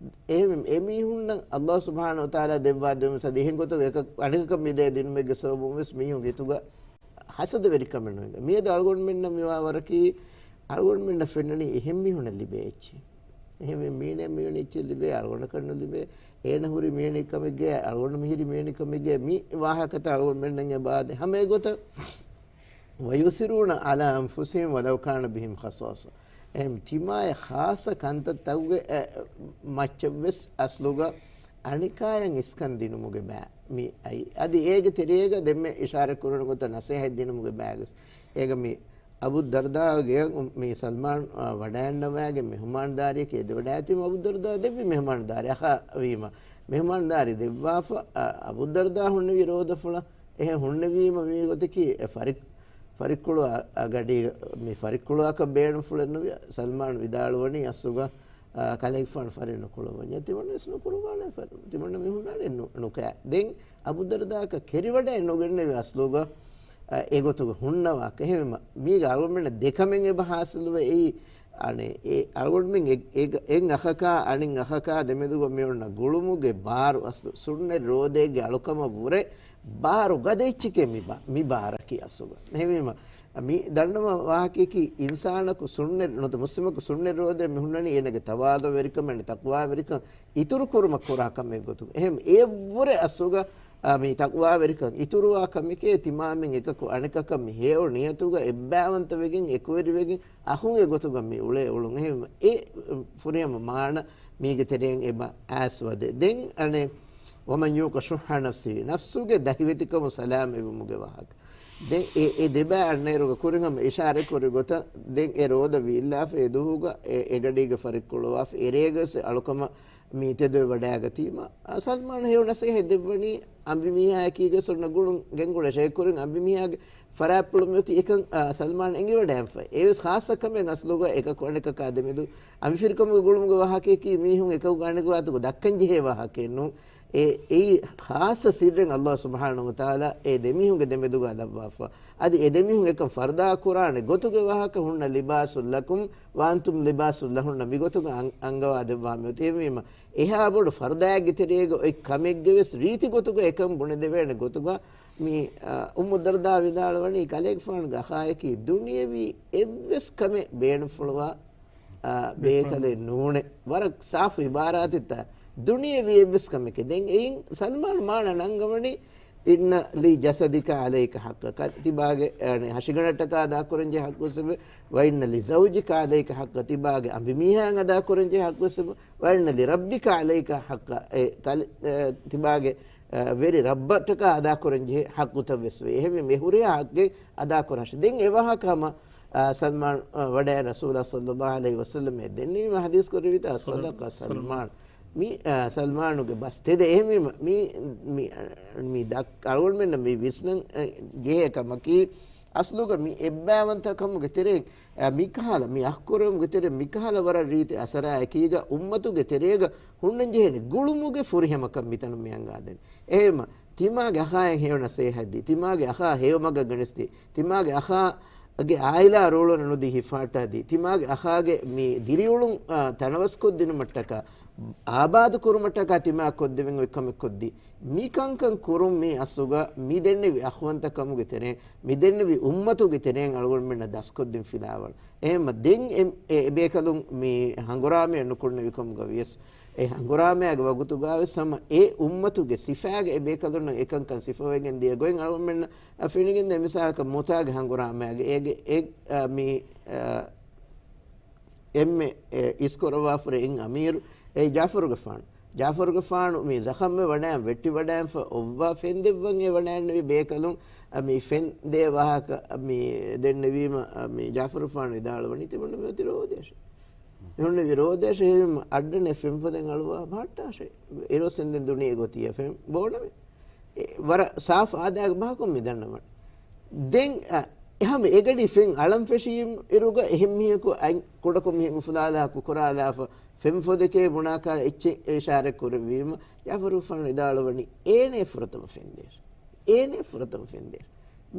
އެހެން އެމީހުންނަށް ﷲ ސުބްޙާނަހޫ ވަތަޢާލާ ދެއްވާ ދެއްވުމަށް އަދި އެހެން ގޮތަކަށް އަނެކަކަށް މިދޭ ދިނުމެއްގެ ސަބަބުން ވެސް މީހުންގެ ހިތުގަ ހަސަދަވެރިކަމެއް ނުވިގެން. މިއަދު އަޅުގަނޑުމެންނަށް މިވާ ވަރަކީ، އަޅުގަނޑުމެންނަށް ފެންނަނީ އެހެން މީހުންނަށް ލިބޭ އެއްޗެއް. އެހެންވެ މީނަ މިވެނި އެއްޗެއް ލިބޭ، އަޅުގަނޑަކަށް ނުލިބޭ. އޭނަ ހުރި މިވެނި ކަމެއްގެ، އަޅުގަނޑު މިހިރި މިވެނި ކަމެއްގެ، މި ވާހަކަތައް އަޅުގަނޑުމެންނަށް އެބަ އާދޭ. ހަމަ އެގޮތަށް، ويؤثرون على أنفسهم ولو كان بهم خصاصة. އެހެން ތިމާޔަށް ޚާއްޞަ ކަންތައްތަކުގެ، އެ، މައްޗަށްވެސް އަސްލުގަ އަނެކާޔަށް އިސްކަން ދިނުމުގެ ބައި މި އައީ. އަދި އޭގެ ތެރޭގަ ދެންމެ އިޝާރަތް ކުރުނު ގޮތަށް ނަސޭހަތް ދިނުމުގެ ބައިގަ އޭގަ މި އަބޫ ދަރްދާގެ މި ސަލްމާން، އާ، ވަޑައިންނަވާގެން މެހުމާންދާރިއަކީ އެދެވަޑައިގަތީމަ އަބޫ ދަރްދާ ދެއްވި މެހުމާންދާރި އަޚާވީމަ. މެހުމާންދާރި ދެއްވާފަ، އަ، އަބޫ ދަރްދާ ހުންނެވި ރޯދަފުޅަށް. އެހެން ހުންނެވީމަ މި ގޮތަކީ އެ ފަރި-، ފަރިއްކުޅު އަ-، އަ ގަޑީގަ މި ފަރިއްކުޅުއަކަށް ބޭނުންފުޅެއް ނުވި. ސަލްމާން ވިދާޅުވަނީ އަސްލުގަ، އާ، ކަލޭގެފާނު ފަރެއް ނުކުޅަވަންޏާ. ތިމަންނަވެސް ނުކުޅަވާނެ ފަރެއް. ތިމަންނަ މި ހުންނާނެ ނު-، ނުކައި. ދެން އަބޫ ދަރްދާއަކަށް ކެރިވަޑައެއް ނުގެންނެވި އަސްލުގަ، އާ، އެގޮތުގަ ހުންނަވާކަށް. އެހެންވީމަ، މީގަ އަޅުގަނޑުމެންނަށް ދެކަމެއް އެބަ ހާސިލުވެ އެއީ، އަނެއް، އެ އަޅުގަނޑުމެން އެ-، އެ-، އެއް އަޚަކާ އަނެއް އަޚަކާ ދެމެދުގަ މިއޮންނަ ގުޅުމުގެ ބާރު އަސްލު ސުންނަތް ރޯދައެއްގެ އަޅުކަމަށް ވުރެ ބާރު ގަދަ އެއްޗެކޭ މި ބާ-، މި ބާރަކީ އަސްލުގަ. އެހެންވީމަ، މި ދަންނަވާ ވާހަކަޔަކީ އިންސާނަކު ސުންނަތް ނުވަތަ މުސްލިމަކު ސުންނަތް ރޯދައެއް މި ހުންނަނީ އޭނަގެ ތަވާޟުޢުވެރިކަމާ ތަޤްވާވެރިކަން އިތުރު ކުރުމަށް ކުރާ ކަމެއް ގޮތުގަ. އެހެން އެއަށްވުރެ އަސްލުގަ، އާ، މި ތަޤްވާވެރިކަން އިތުރުވާ ކަމެކޭ ތިމާމެން އެކަކު އަނެކަކަށް މި ހެޔޮ ނިޔަތުގަ އެއްބައިވަންތަވެގެން އެކުވެރިވެގެން އަޚުން އެގޮތުގަ މި އުޅޭ އުޅުން. އެހެން އެ ފުރިހަމަ މާނަ މީގެ ތެރެއިން އެބަ އައިސް ވަދެ. ދެން އަނެއް، ومن يوق شح نفسه، ނަފްސުގެ ދަހިވެތިކަމުން ސަލާމަތްވުމުގެ ވާހަކަ. ދެން އެ، އެ ދެބައި އަންނައިރުގަ ކުރިން ހަމަ އިޝާރަތް ކުރި ގޮތަށް ދެން އެ ރޯދަ ވީއްލާފަ އެ ދުވަހުގަ އެ، އެ ގަޑީގަ ފަރިއްކުޅުވާފަ އެރޭގަވެސް އަޅުކަމަށް މި ތެދުވެވަޑައިގަތީމަ، އަ، ސަލްމާން ހެޔޮ ނަސޭހަތް ދެއްވަނީ އަނބިމީހާއަކީގެ ސުންނަ ގުޅުން ގެންގުޅޭ ޝޭކުރިން އަނބިމީހާގެ ފަރާތްޕުޅު މިއޮތީ އެކަން، އަ، ސަލްމާން އެނގިވަޑައިންފަ. އެވެސް ޚާއްޞަ ކަމެއް އަސްލުގަ އެކަކު އަނެކަކާ ދެމެދު އަނބިފިރިކަމުގެ ގުޅުމުގެ ވާހަކަޔަކީ މީހުން އެކަކު އަނެކު އަތުގަ ދައްކަން ޖެހޭ ވާހަކައެއް ނޫން. އެ، އެއީ ޚާއްޞަ ސިއްރެއް ﷲ ސުބްޙާނަހޫ ވަތަޢާލާ އެ ދެމީހުންގެ ދެމެދުގަ ލައްވާފަ. އަދި އެ ދެމީހުން އެކަން ފަރުދާ ކުރާނެ ގޮތުގެ ވާހަކަ ހުންނަ لباس لكم وأنتم لباس لهن މިގޮތުގަ އަން-، އަންގަވާ ދެއްވާ މިއޮތީ. އެހެންވީމަ، އެހާ ބޮޑު ފަރުދާއެއްގެ ތެރޭގަ އޮތް ކަމެއްގެ ވެސް ރީތި ގޮތުގަ އެކަން ބުނެދެވޭނެ ގޮތުގަ މި، އަ، އުއްމު ދަރްދާ ވިދާޅުވަނީ ކަލޭގެފާނުގެ އަޚާއަކީ ދުނިޔެވީ އެއްވެސް ކަމެއް ބޭނުންފުޅުވާ، އަ، ބޭކަލެއް ނޫނޭ. ވަރަށް ސާފު އިބާރާތެއްތަ. ދުނިޔެވީ އެއްވެސް ކަމެކޭ. ދެން އެއިން ސަލްމާން މާނަ ނަންގަވަނީ، إن لجسدك عليك حقا. ތިބާގެ، އަ، ހަށިގަނޑަށްޓަކާ އަދާކުރަންޖެހޭ ޙައްޤުވެސް އެބަ، وإن لزوجك عليك حقا. ތިބާގެ އަނބިމީހާއަށް އަދާކުރަންޖެހޭ ޙައްޤުވެސް އެބަ، وإن لربك عليك حقا. އެ، ކަލެ-، އެ، ތިބާގެ، އަ، ވެރި ރައްބަށްޓަކާ އަދާކުރަންޖެހޭ ޙައްޤުތައް ވެސް ވޭ. އެހެންވެ މި ހުރިހާ ޙައްޤެއް އަދާކުރާށޭ. ދެން އެ ވާހަކަ ހަމަ، އާ، ސަލްމާން، އާ، ވަޑައި ރަސޫލާ ޞައްލައްލާހު ޢަލައިހި ވަސައްލަމަށް ދެންނެވީމަ ޙަދީޘް ކުރެއްވިތާ، صدق سلمان. މި، އާ، ސަލްމާނުގެ ބަސް ތެދެއް. އެހެންވީމަ، މި، މި، މި ދައްކަ-، އަޅުގަނޑުމެންނަށް މި ވިސްނަން، އަ، ޖެހޭ ކަމަކީ، އަސްލުގަ މި އެއްބައިވަންތަކަމުގެ ތެރެއިން، އަ، މިކަހަލަ، މި އަޚްކުރެވުމުގެ ތެރެއިން މިކަހަލަ ވަރަށް ރީތި އަސަރާއެކީގަ އުއްމަތުގެ ތެރޭގަ ހުންނަންޖެހޭނެ ގުޅުމުގެ ފުރިހަމަކަން މިތަނުން މި އަންގާދޭނެ. އެހެންވީމަ، ތިމާގެ އަޚާއަށް ހެޔޮ ނަސޭހަތްދީ، ތިމާގެ އަޚާ ހެޔޮ މަގަށް ގެނެސްދީ، ތިމާގެ އަޚާގެ އާއިލާ ރޯޅުން ނުދީ ހިފަހައްޓާދީ، ތިމާގެ އަޚާގެ މި ދިރިއުޅުން، އާ، ތަނަވަސްކޮށްދިނުމަށްޓަކާ، އާބާދު ކުރުމަށްޓަކާ ތިމާ ކޮށްދެވެން އޮތް ކަމެއް ކޮށްދީ. މި ކަންކަން ކުރުން މީ އަސްލުގަ މި ދެންނެވި އަޚުވަންތަކަމުގެ ތެރެއިން، މި ދެންނެވި އުއްމަތުގެ ތެރެއިން އަޅުގަނޑުމެންނަށް ދަސްކޮށްދިން ފިލާވަޅު. އެހެންމަ ދެން އެ، އެ، އެބޭކަލުން މި ހަނގުރާމަޔަށް ނުކުންނެވިކަމުގަ ވިޔަސް، އެ ހަނގުރާމައިގެ ވަގުތުގަވެސް ހަމަ އެ އުއްމަތުގެ ސިފައިގެ އެބޭކަލުންނަށް އެކަންކަން ސިފަވެގެން ދިޔަ ގޮތް އަޅުގަނޑުމެންނަށް ފެނިގެންދޭ. މިސާލަކަށް މޫތާގެ ހަނގުރާމައިގެ އޭގެ އެ، އަ، މި، އަ، އެންމެ އިސްކުރައްވާފަ ހުރި އިން އަމީރު އެއީ ޖާފަރުގެފާނު. ޖާފަރުގެފާނު މި ޒަޚަމްވެ ވަޑައިން ވެއްޓި ވަޑައިންފަ އޮއްވާ ފެން ދެއްވަން އެ ވަޑައިންނެވި ބޭކަލުން އަ، މި ފެން ދޭ ވާހަކަ މި ދެންނެވީމަ، އަ، މި ޖާފަރުގެފާނު ވިދާޅުވަނީ ތިބުން މި އޮތީ ރޯދަޔަށޭ. މި ހުންނެވި ރޯދަޔަށޭ އައްޑަނެ ފެންފޮދެއް އަޅުވާ ބަހައްޓާށޭ. އިރުއޮއްސެންދެން ދުނިޔޭ ގޮތިއްޔާ ފެން ބޯނަމޭ. އެ، ވަރަށް ސާފު އާދައިގެ ބަހަކުން މި ދަންނަވަން. ދެން، އަ، އެހަމަ އެގަޑި ފެން އަޅަން ފެށީ އިރުގަ އެހެން މީހަކު އަތް ކުޑަކޮށް މިހެން އުފުލާލާ ކުކުރާލާފަ ފެން ފޮދެކޭ ބުނާކާ އެއްޗެއް އިޝާރަތް ކުރެއްވީމަ، ޖާފަރުގެފާނު ވިދާޅުވަނީ އޭނަ ފުރަތަމަ ފެން ދޭށޭ. އޭނަ ފުރަތަމަ ފެން ދޭށޭ.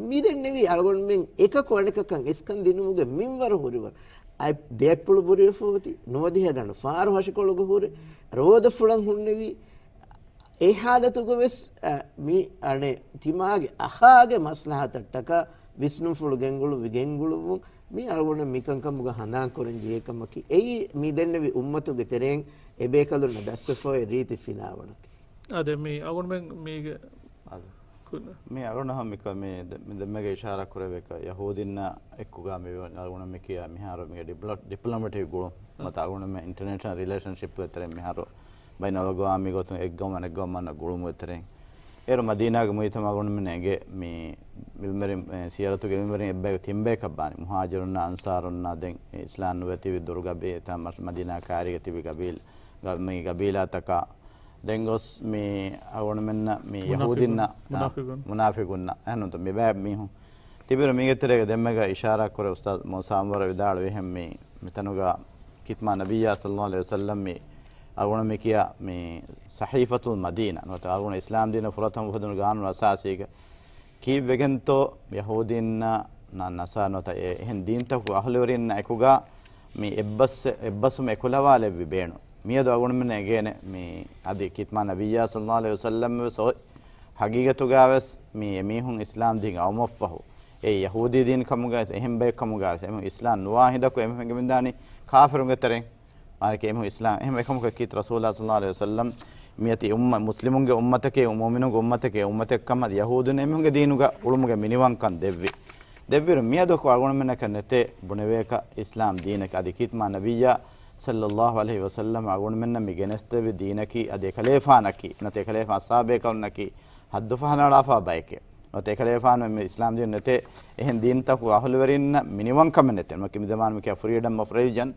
މި ދެންނެވީ އަޅުގަނޑުމެން އެކަކު އަނެކަކަށް އިސްކަން ދިނުމުގެ މިންވަރު ހުރިވަރު. އަތް ދެއަތްޕުޅު ބުރިވެފަ އޮތީ، ނުވަދިހަ ގަނޑު ފާރު ހަށިކޮޅުގަ ހުރެ، ރޯދަފުޅަށް ހުންނެވީ، އެ ހާލަތުގަ ވެސް، އަ، މި އަނެއް ތިމާގެ އަޚާގެ މަސްލަހަތަށްޓަކާ ވިސްނުންފުޅު ގެންގުޅުއްވި ގެންގުޅުއްވުން މި އަޅުގަނޑަށް މިކަންކަމުގަ ހަނދާން ކުރަން ޖެހޭ ކަމަކީ. އެއީ މި ދެންނެވި އުއްމަތުގެ ތެރެއިން އެބޭކަލުންނަށް ދަސްވެފައި ރީތި ފިލާވަޅަކީ. އާދެ، މި އަޅުގަނޑުމެން މީގެ އާދެ. ކު-، މި އަޅުގަނޑަށް މިކަ-، މި ދެ-، މި ދެންމެގެ އިޝާރާ ކުރެވޭކަށް ޔަހޫދީންނާ އެއްކުގަ މި އަޅުގަނޑު މި ކިޔާ މިހާރު މިގެ ޑިޕްލޮ-، ޑިޕްލޮމެޓިކް ގުޅުން ނުވަތަ އަޅުގަނޑުމެ އިންޓަރނޭޝަނަލް ރިލޭޝަންޝިޕްގެ ތެރެއިން މިހާރު ބައިނަލްއަގްވާމީ ގޮތުން އެއްގައުމަށް އަނެއްގައުމަށް ގުޅުމުގެ ތެރެއިން. އޭރު މަދީނާގެ މުޖުތަމަޢު އަޅުގަނޑުމެން އެނގޭ މި ޢިލްމުވެރިން، އެ، ސިޔަރަތުގެ ޢިލްމުވެރިން އެއްބަޔަކު ތިން ބަޔަކަށް ބާނީ. މުހާޖިރުންނާ އަންޞާރުންނާ ދެން އިސްލާމް ނުވެތިބި ދުރު ގަބީ-، ތާ މަ-، މަދީނާ ކައިރީގަ ތިބި ގަބީލް-، ގަ-، މި ގަބީލާތަކާ ދެން ގޮސް މި އަޅުގަނޑުމެންނަށް މި މުނާފިޤުން، ޔަހޫދީންނަށް، އާ، މުނާފިޤުން. މުނާފިޤުންނަށް. އެހެންނުތަ މި ބައި މީހުން ތިބިރު މީގެ ތެރޭގަ ދެންމެގަ އިޝާރާ ކުރެ އުސްތާޛު މޫސާ އަންވަރު ވިދާޅުވިހެން މި މިތަނުގަ ކިތްމާ ނަބިއްޔާ ޞައްލައްލާހު ޢަލައިހި ވަސައްލަމް މި އަޅުގަނޑު މި ކިޔާ މި ޞަޙީފަތުލް މަދީނާ ނުވަތަ އަޅުގަނޑު އިސްލާމް ދީނަށް ފުރަތަމަ އުފެދުނު ގާނޫނު އަސާސީގަ ކީއްވެގެންތޯ ޔަހޫދީންނާ ނަ-، ނަޞާރާ ނުވަތަ އެ އެހެން ދީންތަކުގެ އަހުލުވެރިންނާ އެކުގަ މި އެއްބަސް-، އެއްބަސްވުމެއް އެކުލަވާލެއްވި ބޭނުން. މިއަދު އަޅުގަނޑުމެން އެނގޭނެ މި އަދި ކިތްމާ ނަބިއްޔާ ޞައްލައްލާހު ޢަލައިހި ވަސައްލަމް ވެސް އޮތް ހަގީގަތުގަ ވެސް މި އެމީހުން އިސްލާމް ދީން އައުމަށްފަހު، އެ ޔަހޫދީ ދީން ކަމުގަ ވެސް އެހެން ބައެއް ކަމުގަ ވެސް އެމީހުން އިސްލާމް ނުވާ ހިނދަކު އެމީހުން އެނގެމިދާނީ ކާފިރުންގެ ތެރެއިން. މާނައަކީ އެމީހުން އިސްލާމް، އެހެން އެކަމަކު ކީރިތި ރަސޫލާ ޞައްލައްލާހު ޢަލައިހި ވަސައްލަމް މިއޮތީ އުއްމަ-، މުސްލިމުންގެ އުއްމަތަކީ، މުއުމިނުންގެ އުއްމަތަކީ، އުއްމަތެއް ކަމަށް ޔަހޫދުން އެމީހުންގެ ދީނުގަ އުޅުމުގެ މިނިވަންކަން ދެއްވި. ދެއްވިއިރު މިއަދު އަޅުގަނޑުމެންނަކަށް ނެތޭ ބުނެވޭކަށް އިސްލާމް ދީނަކީ. އަދި ކީރިތި މާ ނަބިއްޔާ ޞައްލައްލާހު ޢަލައިހި ވަސައްލަމަ އަޅުގަނޑުމެންނަށް މި ގެނެސްދެއްވި ދީނަކީ، އަދި އެކަލޭފާނަކީ، ނުވަތަ އެކަލޭފާން އަޞްޙާބޭކަލުންނަކީ، ހައްދު ފަހަނައަޅާފާ ބައެކޭ. ނުވަތަ އެކަލޭފާނު މި އިސްލާމް ދީން ނެތޭ، އެހެން ދީންތަކު އަހުލުވެރިންނަށް މިނިވަންކަމެއް ނެތޭ. ނުވަތަ މި ޒަމާނު މި ކިޔާ ފްރީޑަމް އޮފް ރިލިޖަން.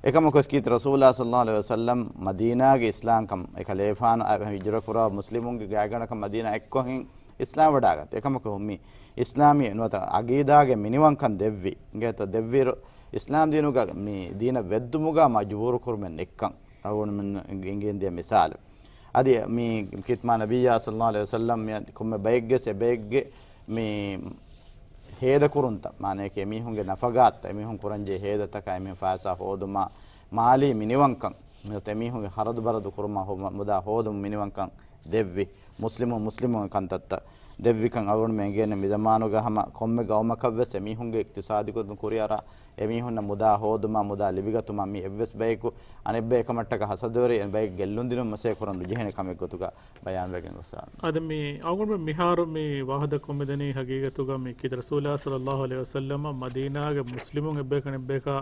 އެކަމަކު ކީރިތި ރަސޫލާ ޞައްލައްލާހު ޢަލައިހި ވަސައްލަމް މަދީނާގެ އިސްލާމްކަން، އެކަލޭފާނު އަ، ހިޖުރަ ކުރާ މުސްލިމުންގެ ގާތްގަނޑަކަށް މަދީނާ އެއްކޮށް ހިން އިސްލާމް ވަޑާގަތު. އެކަމަކު މި އިސްލާމީ ނުވަތަ އަގީދާގެ މިނިވަންކަން ދެއްވި. އިނގޭތޯ ދެއްވިއިރު އިސްލާމް ދީނުގަ މި ދީނަށް ވެއްދުމުގަ މަޖުބޫރު ކުރުމެއް ނެއްކަން. އަޅުގަނޑުމެން އިނގޭން ދިޔަ މިސާލު. އަދި މި ކީރިތި މާ ނަބިއްޔާ ޞައްލައްލާހު ޢަލައިހި ވަސައްލަމް މި ކޮންމެ ބައެއްގެ އެ ބައެއްގެ މި ހޭދަކުރުންތައް، މާނައަކީ އެމީހުންގެ ނަފަގާތްތައް، އެމީހުން ކުރަންޖެހޭ ހޭދަތަކާ އެމީހުން ފައިސާ ހޯދުމާ، މާލީ މިނިވަންކަން، ނުވަތަ އެމީހުންގެ ޚަރަދު ބަރަދު ކުރުމާ ހޯ-، މުދާ ހޯދުމު މިނިވަންކަން ދެއްވި. މުސްލިމުން މުސްލިމުންގެ ކަންތައްތައް ދެއްވިކަން އަޅުގަނޑުމެން އެނގޭނެ. މި ޒަމާނުގަ ހަމަ ކޮންމެ ގައުމަކަށްވެސް އެމީހުންގެ އިޤްތިޞާދީ ގޮތުން ކުރިއަރާ، އެމީހުންނަށް މުދާ ހޯދުމާ، މުދާ ލިބިގަތުމާ މި އެއްވެސް ބަޔަކު އަނެއްބަޔަކަށް އެކަމަށްޓަކާ ހަސަދަވެރި ބައެއް ގެއްލުން ދިނުން މަސައްކަތް ކުރަން ނުޖެހޭނެ ކަމެއް ގޮތުގަ ބަޔާންވެގެން ގޮސްފާ. އަދި މި އަޅުގަނޑުމެން މިހާރު މި ވާހަކަ ދައްކަމުން މިދަނީ ހަގީގަތުގަ މި ކީރިތި ރަސޫލާ ޞައްލައްލާހު ޢަލައިހި ވަސައްލަމަ މަދީނާގެ މުސްލިމުން އެއްބަޔަކު އަނެއްބަޔަކާ،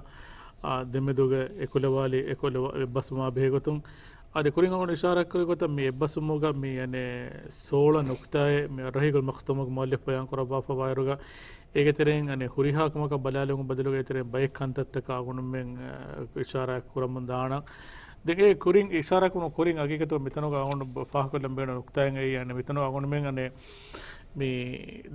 އާ، ދެމެދުގަ އެކުލަވާލި، އެކުލަވާ-، އެއްބަސްވުމާ ބެހޭގޮތުން. އަދި ކުރިން އަޅުގަނޑު އިޝާރާތްކުރި ގޮތަށް މި އެއްބަސްވުމުގަ މި އަނެއް ސޯޅަ ނުކްތާއެއް މި އައްރަހީޤުލް މަޚްތޫމުގެ މުއައްލިފް ބަޔާން ކުރައްވާފަ ވާއިރުގަ އޭގެ ތެރެއިން އަނެއް ހުރިހާ ކަމަކަށް ބަލާލުމުގެ ބަދަލުގަ އޭގެ ތެރެއިން ބައެއް ކަންތައްތަކަށް އަޅުގަނޑުމެން، އަ، އިޝާރާތް ކުރަމުން ދާނަން. ދެން އެ ކުރިން އިޝާރާތް ކުރުން ކުރިން ހަގީގަތުގަ މިތަނުގަ އަޅުގަނޑު ފާހަގަކޮށްލަން ބޭނުން ނުކްތާއެއް އެއީ އަނެއް މިތަނުގަ އަޅުގަނޑުމެން އަނެއް މި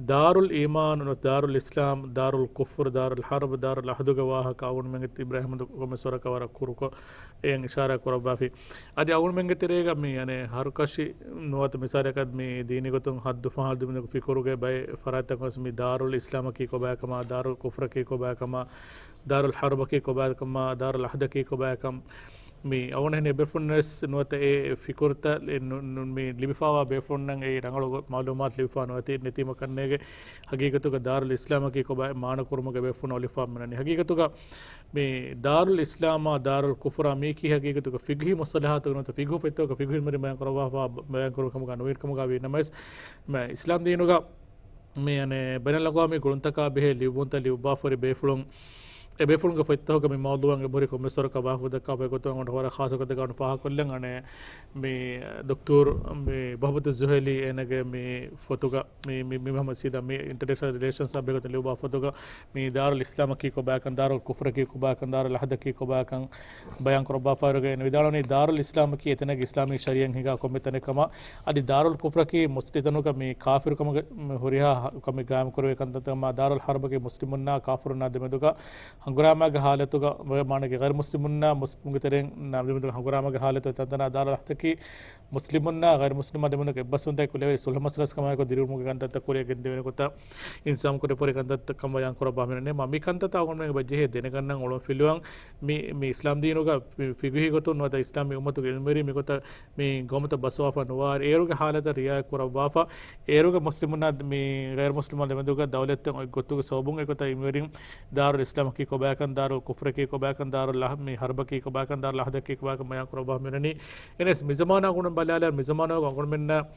ދާރުލް އީމާން، ދާރުލް އިސްލާމް، ދާރުލް ކުފުރު، ދާރުލް ޙަރްބު، ދާރުލް އަހްދުގެ ވާހަކަ އަޅުގަނޑުމެންގެ އިބްރާހިމް ކޮމެސް ވަރަކަށް ވަރަށް ކުރުކޮށް އެއަށް އިޝާރާތް ކުރައްވާފި. އަދި އަޅުގަނޑުމެންގެ ތެރޭގަ މި އަނެއް ހަރުކަށި ނުވަތަ މިސާލަކަށް މި ދީނީ ގޮތުން ހައްދު ފަހަނަ ދިނުމުގެ ފިކުރުގެ ބައެއް ފަރާތްތަކުން ވެސް މި ދާރުލް އިސްލާމަކީ ކޮބާކަމާ، ދާރުލް ކުފްރަކީ ކޮބާކަމާ، ދާރުލް ޙަރްބަކީ ކޮބާކަމާ، ދާރުލް އަހްދަކީ ކޮބާކަން މި އަވަނެހެން އެބޭފުޅުން ވެސް ނުވަތަ އެ ފިކުރުތައް އެ ނު-، ނު-، މި ލިބިފާވާ ބޭފުޅުންނަށް އެއީ ރަނގަޅު މައުލޫމާތު ލިބިފާ ނުވަތި ނެތީމަ ކަންނޭގެ ހަގީގަތުގަ ދާރުލް އިސްލާމަކީ ކޮބާ މާނަ ކުރުމުގެ ބޭފުޅުން އޮލިފާ މިނަނީ. ހަގީގަތުގަ މި ދާރުލް އިސްލާމާ ދާރުލް ކުފުރާ މީކީ ހަގީގަތުގަ ފިޤްހީ މުޞްޠަލަޙާތު ނުވަތަ ފިޤްހު ފެތުވާގެ ފިޤްހު ޢިލްމުވެރިން ބަޔާން ކުރައްވާފާ ބަ-، ބަޔާން ކުރު ކަމުގަ ނުވި ކަމުގަ ވީ ނަމަވެސް، މި އިސްލާމް ދީނުގަ މި އަނެއް ބައިނަލްއަގްވާމީ ގުޅުންތަކާ ބެހޭ ލިޔުއްވުންތައް ލިޔުއްވާފަ ހުރި ބޭފުޅުން އެބޭފުޅުންގެ ފޮތްތަކުގަ މި މައުޟޫޢަށް އެބަހުރި ކޮންމެސްވަރަކަށް ވާހަކަ ދައްކާފައި ގޮތުން އަޅުގަނޑު ވަރަށް ޚާއްޞަ ގޮތެއްގަ ފާހަގަކޮށްލަން އަނެއް މި ދޮކްތޫރު މި މުޙައްމަދު ޒުހައިލީ އޭނަގެ މި ފޮތުގަ މި، މި، މި މުޙައްމަދު ސީދާ މި އިންޓަރނޭޝަނަލް ރިލޭޝަންސްއާ ބެހޭގޮތުން ލިޔުއްވާ ފޮތުގަ މި ދާރުލް އިސްލާމަކީ ކޮބާކަން، ދާރުލް ކުފްރަކީ ކޮބާކަން، ދާރުލް އަހަދަކީ ކޮބާކަން ބަޔާން ކުރައްވާފައިވެގެން އޭނަ ވިދާޅުވަނީ، ދާރުލް އިސްލާމަކީ އެތަނަކީ އިސްލާމީ ޝަރީޢަތް ހިނގާ ކޮންމެ ތަނެއް ކަމަށް، އަދި ދާރުލް ކުފްރަކީ މުސް-، އެތަނުގަ މި ކާފިރުކަމުގެ މި ހުރިހާ ކަމެއް ގާއިމް ކުރެވޭ ކަންތައްތަކަމާ، ދާރުލް ޙަރްބަކީ މުސްލިމުންނާ ކާފިރުންނާ ދެމެދުގަ ހަނގުރާމާގެ ޙާލަތުގަ، މާނައަކީ ޣައިރު މުސްލިމުންނާ މުސްލިމުންގެ ތެރެއިން ދެމެދުގަ ހަނގުރާމާގެ ޙާލަތު އެތަންތަނާ ދާރުލް އަހަދަކީ މުސްލިމުންނާ ޣައިރު މުސްލިމާ ދެމެދުގަ އެއްބަސްވުންތަކެއް ކުރެވޭ ޞުލްޙު މަސައްކަތް ކަމާއެކު ދިރިއުޅުމުގެ ކަންތައްތައް ކުރިއަށް ގެންދެވޭނެ ގޮތަށް އިންތިޒާމް ކުރެވިފައި ކަންތައްތައް ކަމަށް ބަޔާން ކުރައްވާ މިނެން މި ކަންތައްތައް އަޅުގަނޑުމެން އެބަ ޖެހޭ ދެނެގަންނަން އޮޅުން ފިލުވަން މި، މި އިސްލާމް ދީނުގަ ފި-، ފިޤުހީ ގޮތުން ނުވަތަ އިސްލާމީ އުއްމަތުގެ އިލްމުވެރިން މިގޮތަށް މި ގައުމުތައް ބައްސަވާފަ ނުވާ އޭރުގެ ޙާލަތަށް ރިޢާޔަތް ކުރައްވާފަ، އޭރުގެ މުސްލިމުންނާ މި ޣައިރު މުސްލިމުން ދެމެދުގަ ދައުލަތްތައް އޮތް ގޮތުގެ ސަބަބުން އެގޮތަށް އިލްމުވެރިން ދާރުލް އިސްލާމަކީ ކޮބާކަން، ދާރުލް ކުފްރަކީ ކޮބާކަން، ދާރުލް އަހަ-، މި ޙަރްބަކީ ކޮބާކަން، ދާރުލް އަހަދަކީ ކޮބާކަން ބަޔާން ކުރައްވާ މިނެނީ. އެނެސް މިޒަމާނާ ގުނަ ބަލާލާ މިޒަމާނާ އަޅުގަނޑުމެންނަށް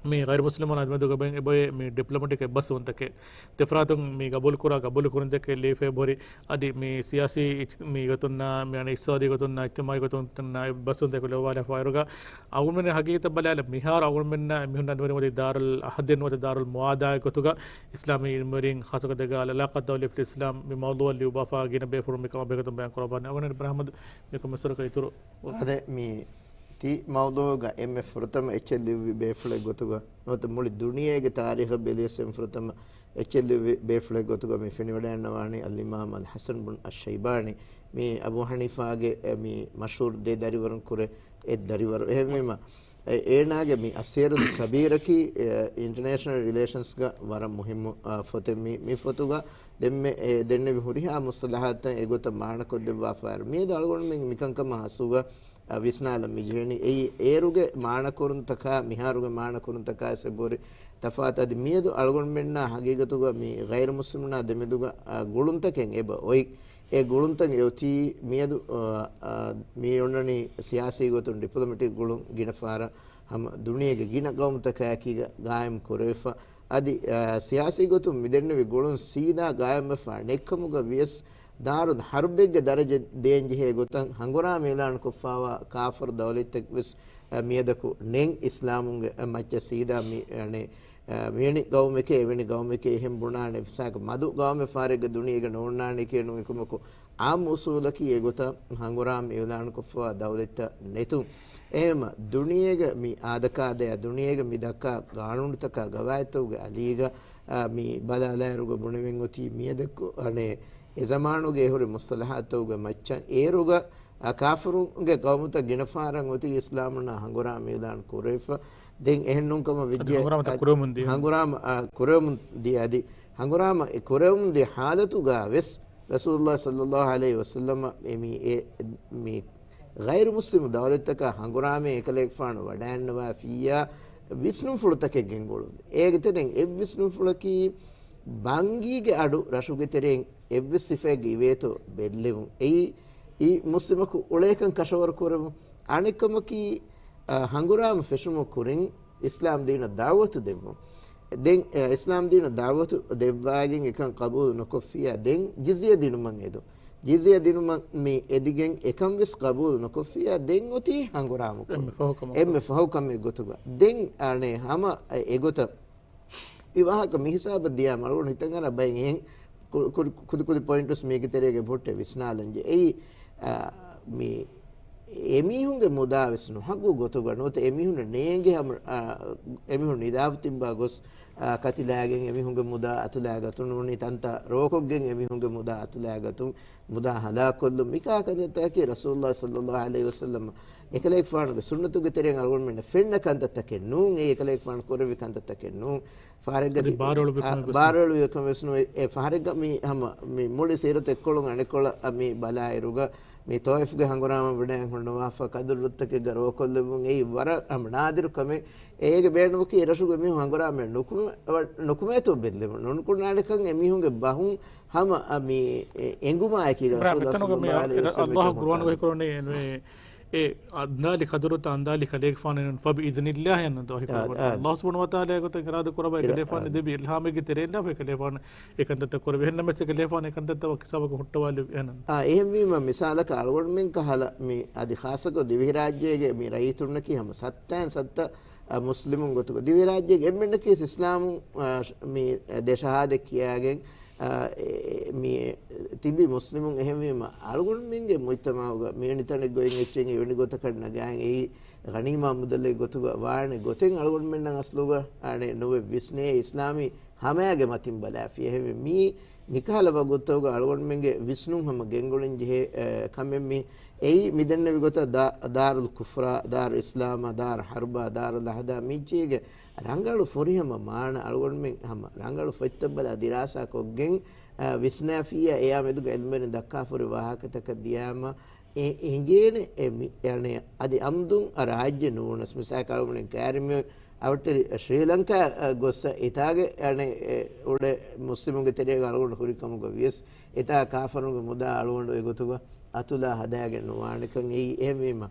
މި ޣައިރު މުސްލިމުން އަދިމެދުގަ އެބައޮތް މި ޑިޕްލޮމެޓިކް އެއްބަސްވުންތަކެއް. ދެފަރާތުން މި ގަބޫލުކުރާ ގަބޫލު ކުރިންތަކެއް ލިޔެފައި އެބަހުރި. އަދި މި ސިޔާސީ އިޖް-، މި ގޮތުންނާ، މި އަނެއް އިޤްތިޞާދީ ގޮތުންނާ، އިޖްތިމާޢީ ގޮތުންނާ އެއްބަސްވުންތަކެއް ލިޔުއްވާލާފައި އިރުގަ، އަޅުގަނޑުމެން ހަގީގަތަށް ބަލާލަ މިހާރު އަޅުގަނޑުމެންނަށް މިހުން އަދި މުރި ދާރުލް އަހަދެއް ނުވަތަ ދާރުލް މުވާދާތް ގޮތުގަ އިސްލާމީ އިލްމުވެރިން ޚާއްޞަ ގޮތެއްގަ އަލްޢަލާޤާތު ދައުލިއްޔަތުލް އިސްލާމް މި މައުޟޫޢަށް ލިޔުއްވާފަ ގިނަ ބޭފުޅުން މިކަމަށް ބެހޭގޮތުން ބަޔާން ކުރައްވާނެ. އަޅުގަނޑު އިބްރާހިމް އަޙްމަދު މި ކޮންމެސްވަރަކަށް އިތުރު އަދެ މި ތި މައުޟޫޢުގަ އެންމެ ފުރަތަމަ އެއްޗެއް ލިޔުއްވި ބޭފުޅެއް ގޮތުގަ ނުވަތަ މުޅި ދުނިޔޭގެ ތާރީޚަށް ބެލިޔަސް އެންމެ ފުރަތަމަ އެއްޗެއް ލިޔުއްވި ބޭފުޅެއް ގޮތުގަ މި ފެނިވަޑައިންނަވާނީ އަލްއިމާމް އަލް ޙަސަން ބުން އައްޝައިބާނީ. މި އަބޫ ޙަނީފާގެ އެ މި މަޝްހޫރު ދެ ދަރިވަރުން ކުރެ އެއް ދަރިވަރު. އެހެންވީމަ، އެ، އޭނާގެ މި އައްސިޔަރުލް ކަބީރަކީ، އެ، އިންޓަރނޭޝަނަލް ރިލޭޝަންސްގަ ވަރަށް މުހިއްމު، އާ، ފޮތެއް. މި، މި ފޮތުގަ ދެންމެ، އެ، ދެންނެވި ހުރިހާ މުޞްޠަލަޙާތްތައް އެގޮތަށް މާނަކޮށްދެއްވާފައި. މިއަދު އަޅުގަނޑުމެން މިކަންކަމާ ހައްސުގަ އަ، ވިސްނާލަން މިޖެހެނީ. އެއީ އޭރުގެ މާނަކުރުންތަކާ މިހާރުގެ މާނަކުރުންތަކާ އެބަހުރި ތަފާތު. އަދި މިއަދު އަޅުގަނޑުމެންނާ ހަގީގަތުގަ މި ޣައިރު މުސްލިމުންނާ ދެމެދުގަ، އަ، ގުޅުންތަކެއް އެބަ އޮތް. އެ ގުޅުންތައް އެއޮތީ މިއަދު، އަ، އަ، މި އޮންނަނީ ސިޔާސީ ގޮތުން ޑިޕްލޮމެޓިކް ގުޅުން ގިނަ ފަހަރަށް ހަމަ ދުނިޔޭގެ ގިނަ ގައުމުތަކާއެކީގަ ގާއިމް ކުރެވިފަ. އަދި، އަ، ސިޔާސީ ގޮތުން މިދެންނެވި ގުޅުން ސީދާ ގާއިމްވެފަ ނެތްކަމުގަ ވިޔަސް، ދާރުލް ޙަރްބެއްގެ ދަރަޖަ ދޭންޖެހޭ ގޮތަށް ހަނގުރާމަ އިޢުލާންކޮށްފައިވާ ކާފަރު ދައުލަތްތަކެއް ވެސް، އަ، މިއަދަކު ނެތް އިސްލާމުންގެ، އަ، މައްޗަށް ސީދާ މި، އަނެއް، އަ، މިވެނި ގައުމެކޭ، އެވެނި ގައުމެކޭ އެހެން ބުނާނެ. މިސާލަކަށް މަދު ގައުމެއް ފާރެއްގަ ދުނިޔޭގަ ނޯންނާނެކޭ ނޫން. އެކަމަކު އާއްމު އުސޫލަކީ އެގޮތަށް ހަނގުރާމަ އިޢުލާންކޮށްފައިވާ ދައުލަތްތައް ނެތުން. އެހެންވީމަ ދުނިޔޭގެ މި އާދަކާދަޔާ، ދުނިޔޭގެ މި ދައްކާ ގާނޫނުތަކާ ގަވާއިދުތަކުގެ އަލީގަ، އަ، މި ބަލާލާއިރުގަ ބުނެވެން އޮތީ މިއަދަކު އަނެއް އެ ޒަމާނުގެ އެހުރި މުޞްޠަލަޙާތުގެ މައްޗަށް އޭރުގަ، އަ، ކާފަރުންގެ ޤައުމުތައް ގިނަ ފަހަރަށް އޮތީ އިސްލާމުންނާ ހަނގުރާމަ އިޢުލާން ކުރެވިފަ. ދެން އެހެން ނޫންކަމަށް ވެއްޖެ، އަދި ހަނގުރާމަތައް އަ، ކުރެވެމުން ދިޔަ. ހަނގުރާމަ، އަ، ކުރެވެމުން ދިޔަ. އަދި ހަނގުރާމަ އެ ކުރެވެމުން ދިޔަ ޙާލަތުގަ ވެސް ރަސޫލުﷲ ޞައްލަﷲ ޢަލައިހި ވަސައްލަމަ އެ މި، އެ މި ޣައިރު މުސްލިމު ދައުލަތްތަކާ ހަނގުރާމައެއް އެކަލޭގެފާނު ވަޑައިންނަވާފިއްޔާ ވިސްނުންފުޅުތަކެއް ގެންގުޅުއްވި. އޭގެ ތެރެއިން އެއް ވިސްނުންފުޅަކީ ބަންގީގެ އަޑު ރަށުގެ ތެރެއިން އެއްވެސް ސިފައެއްގަ އިވޭތޯ ބެއްލެވުން. އެއީ، އީ މުސްލިމަކު އުޅޭކަން ކަށަވަރު ކުރެވުން. އަނެއްކަމަކީ، އަ، ހަނގުރާމަ ފެށުމުގެ ކުރިން އިސްލާމް ދީނަށް ދަޢުވަތު ދެއްވުން. ދެން، އެ، އިސްލާމް ދީނަށް ދަޢުވަތު ދެއްވާގެން އެކަން ޤަބޫލު ނުކޮށްފިއްޔާ ދެން ޖިޒްޔަ ދިނުމަށް އެދުން. ޖިޒްޔަ ދިނުމަށް މި އެދިގެން އެކަން ވެސް ޤަބޫލު ނުކޮށްފިއްޔާ ދެން އޮތީ ހަނގުރާމަ ކުރުން. އެންމެ ފަހު ކަމެއް. އެންމެ ފަހު ކަމެއް ގޮތުގަ. ދެން އަނެއް ހަމަ އެ، އެގޮތަށް މި ވާހަކަ މި ހިސާބަށް ދިޔާމަ އަޅުގަނޑު ހިތަށް އަރާ ބައެއް އެހެން ކު-، ކު-، ކުދި ކުދި ޕޮއިންޓުސް މީގެ ތެރޭގަ ބޮއްޓެ ވިސްނާލަންޖެ. އެއީ، އާ، މި އެމީހުންގެ މުދާ ވެސް ނުހައްގު ގޮތުގަ ނުވަތަ އެމީހުންނަށް ނޭނގެ ހަމަ، އާ، އެމީހުން ނިދާފަ ތިއްބާ ގޮސް، އާ، ކަތިލާގެން އެމީހުންގެ މުދާ އަތުލާގަތުން ނޫނީ ތަންތާ ރޯކޮށްގެން އެމީހުންގެ މުދާ އަތުލާގަތުން މުދާ ހަލާކޮށްލުން މިކާ ކަންތައްތަކަކީ ރަސޫލުﷲ ޞައްލަﷲ ޢަލައިހި ވަސައްލަމަ އެކަލޭގެފާނުގެ ސުންނަތުގެ ތެރެއިން އަޅުގަނޑުމެންނަށް ފެންނަ ކަންތައްތަކެއް ނޫން. އެއީ އެކަލޭގެފާނު ކުރެއްވި ކަންތައްތަކެއް ނޫން. ފަހަރެއްގަ އަދި ދި-، ބާރުއެޅުއްވި އާ، ކަމެއް ވެސް ނޫން. ބާރުއެޅުއްވި ކަމެއް ވެސް ނޫން. އެ، އެ ފަހަރެއްގަ މި ހަމަ މި މުޅި ސީރަތު އެއްކޮޅުން އަނެއްކޮޅަށް މި ބަލާއިރުގަ މި ޠާއިފްގެ ހަނގުރާމަ ވަޑައިން ހުންނަވާފަ ކަދުރުތަކެއްގަ ރޯކޮށްލެވުން އެއީ ވަރަށް ހަމަ ނާދިރު ކަމެއް. އޭގެ ބޭނުމަކީ އެ ރަށުގެ މީހުން ހަނގުރާމައަށް ނުކުމެ-، ނުކުމޭތޯ ބެއްލެވުން. ނުނުކުންނާނެކަން އެމީހުންގެ ބަހުން ހަމަ މި އެ-، އެނގުމާއެކީގަ ރަސޫލުﷲ ޞައްލަﷲ ޢަލައިހި ވަސައްލަމަ ޤުރުއާނުގަ ހީކުރަނީ އެންމެ އެ އަންދާލި ޤަދުރުތައް އަންދާލި ކަލޭގެފާނު އެން ފަބިއިޛްނިﷲ އެން ދޯހި އާ، ކުރަވަން. އާ. ﷲ ސުބްޙާނަހޫ ވަތަޢާލާ ގޮތަށް އިރާދަ ކުރަވައި އިރާ-، ކަލޭފާނު އާ. ދެވި އިލްހާމެއްގެ ތެރެއިން ލާފައި ކަލޭފާނު އެކަންތައްތައް ކުރެވި. އެހެންނަމަވެސް ކަލޭފާނު އެކަންތައްތައް ވަކި ސަބަބަކުން ހުއްޓަވާލެވި އެހެން. އާ، އެހެންވީމަ މިސާލަކަށް އަޅުގަނޑުމެން ކަހަލަ މި އަދި ޚާއްޞަކޮށް ދިވެހިރާއްޖޭގެ މި ރައްޔިތުންނަކީ ހަމަ ސައްތައިން ސައްތަ، އަ، މުސްލިމުން ގޮތުގަ ދިވެހިރާއްޖޭގެ އެންމެންނަކީ އިސްލާމު، އަ، މި ދެ ޝަހާދަތް ކިޔާގެން އާ، އެ، މި ތިބި މުސްލިމުން. އެހެންވީމަ، އަޅުގަނޑުމެންގެ މުޖްތަމަޢުގަ މިވެނި ތަނެއް ގޮތް އެއްޗެއް އެވެނި ގޮތަކަށް ނަގާން އެއީ ޣަނީމާ މުދަލެއް ގޮތުގަ ވާނެ ގޮތެއް އަޅުގަނޑުމެންނަށް އަސްލުގަ އަނެއް ނުވެ ވިސްނޭ، އިސްލާމީ ހަމައިގެ މަތިން ބަލާފި. އެހެންވެ، މީ މިކަހަލަ ވަގުތުތަކުގަ އަޅުގަނޑުމެންގެ ވިސްނުން ހަމަ ގެންގުޅެން ޖެހޭ، އެ، ކަމެއް މީ. އެއީ މިދެންނެވި ގޮތަށް ދާ-، ދާރުލް ކުފްރާ، ދާރު އިސްލާމާ، ދާރު ޙަރްބާ، ދާރުލް އަހްދާ މިއްޗީގެ ރަނގަޅު ފުރިހަމަ މާނަ އަޅުގަނޑުމެން ހަމަ ރަނގަޅު ފޮތްތައް ބަލާ ދިރާސާ ކޮށްގެން، އަ، ވިސްނާފިއްޔާ އެއާ މެދުގަ ޢިލްމުވެރިން ދައްކާފަހުރި ވާހަކަތަކަށް ދިޔާމަ އެ އެނގޭނެ އެ މި-، އަނެއް އަދި އަމްދުން އަ ރާއްޖެ ނޫނަސް މިސާލަކަށް އަޅުގަނޑު ކާރިމި އަވަށްޓެރި ޝްރީލަންކާ އަ، ގޮއްސަ އެތާގެ އަނެއް އެ އުޑެ މުސްލިމުންގެ ތެރޭގަ އަޅުގަނޑު ހުރި ކަމުގަ ވިޔަސް އެތާ ކާފަރުންގެ މުދާ އަޅުގަނޑު އެގޮތުގަ އަތުލާ ހަދާގެން ނުވާނެކަން. އެއީ އެހެންވީމަ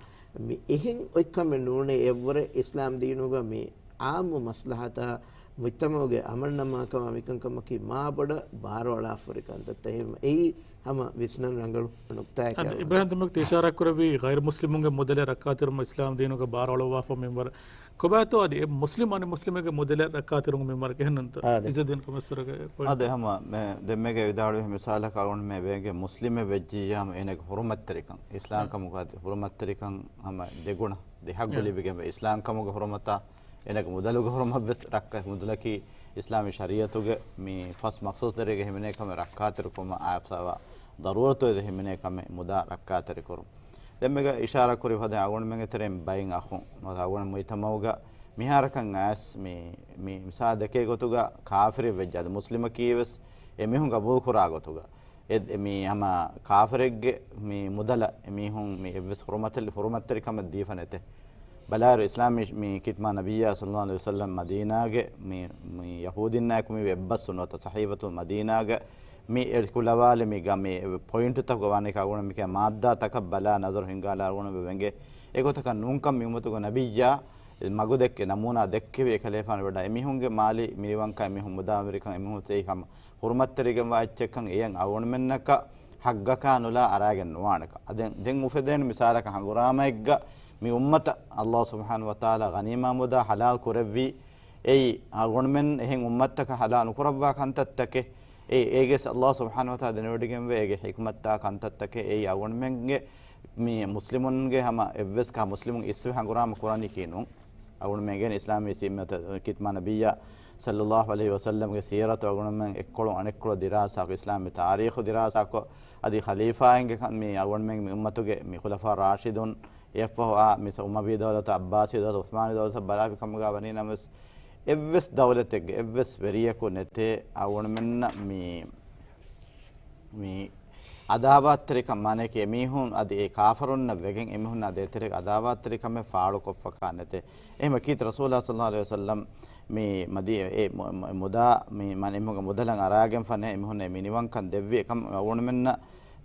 މި އެހެން އޮތްކަމެއް ނޫނޭ. އެއްވަރެއް އިސްލާމް ދީނުގަ މި ޢާއްމު މަސްލަހަތާ މުޖްތަމަޢުގެ އަމަންއަމާކަމާ މިކަންކަމަކީ މާބޮޑަށް ބާރުއަޅާފަހުރި ކަންތައްތައް. އެހެން އެއީ ހަމަ ވިސްނަން ރަނގަޅު ނުކްތާއެކޭ. އަދި އިބްރާހިމް ތިމަގް ތި އިޝާރާތް ކުރެއްވި ޣައިރު މުސްލިމުންގެ މުދަލެއް ރައްކާތެރުމަށް އިސްލާމް ދީނުގަ ބާރުއަޅުއްވާފަ މިންވަރު ކޮބާތޯ އަދި އެ މުސްލިމް އަނެއް މުސްލިމެއްގެ މުދަލެއް ރައްކާތެރިވުމުގެ މިންވަރަކަށް އެހެންނަންތަ؟ އާދެ. އިޒަދީން ކޮމެސްވަރަކަށް އާދެ، ހަމަ މެ-، ދެންމެގެ ވިދާޅުވި މިސާލަކަށް އަޅުގަނޑުމެން ވެގެ މުސްލިމެއް ވެއްޖިއްޔާ ހަމަ އޭނަގެ ހުރުމަތްތެރިކަން، އިސްލާމް އާ. ކަމުގަ އަދި ހުރުމަތްތެރިކަން ހަމަ ދެގުނަ ދެ ހައްގު އާ. ލިބިގެން ވެ، އިސްލާމް ކަމުގެ ހުރުމަތާ އޭނަގެ މުދަލުގެ ހުރުމަށްވެސް ރައްކަ-، މުދަލަކީ އިސްލާމީ ޝަރީޢަތުގެ މި ފަސް މަޤްޞަދުތެރޭގަ ހިމެނޭ ކަމެއް ރައްކާތެރިކުރުމަށް އާފްސާވާ ޟަރޫރަތު އެދެ ހިމެނޭ ކަމެއް މުދާ ރައްކާތެރިކުރުން. ދެންމެގަ އިޝާރާ ކުރި ފަދަ އަޅުގަނޑުމެންގެ ތެރެއިން ބައިން އަޚުން ނުވަތަ އަޅުގަނޑު މުޖްތަމަޢުގަ މިހާރަކަށް އައިސް މި، މި މިސާލް ދެކޭ ގޮތުގަ ކާފިރެއް ވެއްޖާ އަދި މުސްލިމަކީ ވެސް އެ މީހުން ގަބޫލު ކުރާ ގޮތުގަ އެ، މި ހަމަ ކާފަރެއްގެ މި މުދަލަށް އެމީހުން މި އެއްވެސް ހުރުމަތެއް، ހުރުމަތްތެރިކަމެއް ދީފަ ނެތޭ. ބަލާއިރު އިސްލާމީ މި ކިތްމާ ނަބިއްޔާ ޞައްލައްލާހު ޢަލައިހި ވަސައްލަމް މަދީނާގެ މި، މި ޔަހޫދީންނާއެކު މި އެއްބަސްވުނު ނުވަތަ ޞަޙީފަތުލް މަދީނާގެ މި އެކުލަވާލި މި ގަ-، މި ޕޮއިންޓުތަކުގަ ވާނެ އަޅުގަނޑު މިކަ މާއްދާތަކަށް ބަލާ ނަޒަރު ހިންގާލާ އަޅުގަނޑު ވެނގޭ. އެގޮތަކަށް ނޫންކަން މި އުއްމަތުގެ ނަބިއްޔާ މަގު ދެއްކި ނަމޫނާ ދެއްކެވި އެކަލޭފާނު ވެޑާ އެމީހުންގެ މާލީ މިނިވަންކަން އެމީހުން މުދާވެރިކަން އެމީހުން ތެއި ހަމަ ހުރުމަތްތެރިގެންވާ އެއްޗެއްކަން އެޔަށް އަޅުގަނޑުމެންނަކަށް ހައްގަކާ ނުލާ އަރާގެން ނުވާނެކަން. އަދެން، ދެން އުފެދޭނެ މިސާލަކަށް ހަނގުރާމައެއްގަ މި އުއްމަތަށް ﷲ ސުބްޙާނަހޫ ވަތަޢާލާ ޣަނީމާ މުދާ ޙަލާލް ކުރެއްވީ އެއީ އަޅުގަނޑުމެން އެހެން އުއްމަތަކަށް ޙަލާލް ނުކުރައްވާ ކަންތައްތަކެއް. އެ، އޭގެސް ﷲ ސުބްޙާނަހޫ ވަތަޢާލާ ދެނެވޮޑިގެންވޭ އޭގެ ޙިކުމަތާ ކަންތައްތަކެއް. އެއީ އަޅުގަނޑުމެންގެ މި މުސްލިމުންގެ ހަމަ އެއްވެސް ކަހަލަ މުސްލިމުން އިސްވެ ހަނގުރާމަ ކުރަނީކީ ނޫން. އަޅުގަނޑުމެން އިސްލާމީ ސީމަތަ ކިތްމާ ނަބިއްޔާ ޞައްލައްލާހު ޢަލައިހި ވަސައްލަމްގެ ސީރަތު އަޅުގަނޑުމެން އެއްކޮޅު އަނެއްކޮޅު ދިރާސާކޮށް، އިސްލާމީ ތާރީޚު ދިރާސާކޮށް، އަދި ޚަލީފާއިންގެ ކަން މި އަޅުގަނޑުމެން މި އުއްމަތުގެ މި ޚުލަފާ ރާޝިދުން، އެއަށްފަހު އާ މި އުމަވީ ދައުލަތު، އައްބާސީ ދައުލަތު، ޢުޘްމާނީ ދައުލަތަށް ބަލާފި ކަމުގަ ވަނީ ނަމަވެސް، އެއްވެސް ދައުލަތެއްގެ އެއްވެސް ވެރިޔަކު ނެތޭ އަޅުގަނޑުމެންނަށް މި މި އަދާވާތްތެރިކަން މާނައަކީ އެމީހުން އަދި އެ ކާފަރުންނަށް ވެގެން އެމީހުންނާ ދޭތެރޭގެ އަދާވާތްތެރިކަމެއް ފާޅުކޮށްފަކާ ނެތޭ. އެހެމަ ކީރިތި ރަސޫލާ ޞައްލައްލާހު ޢަލައިހި ވަސައްލަމް މި މަދީ-، އެ މު-، މު-، މުދާ މި މަ-، އެމީހުންގެ މުދަލަށް އަރާގެންފަ ނެ އެމީހުންނަށް މިނިވަން ކަން ދެއްވި އެކަމް އަޅުގަނޑުމެންނަށް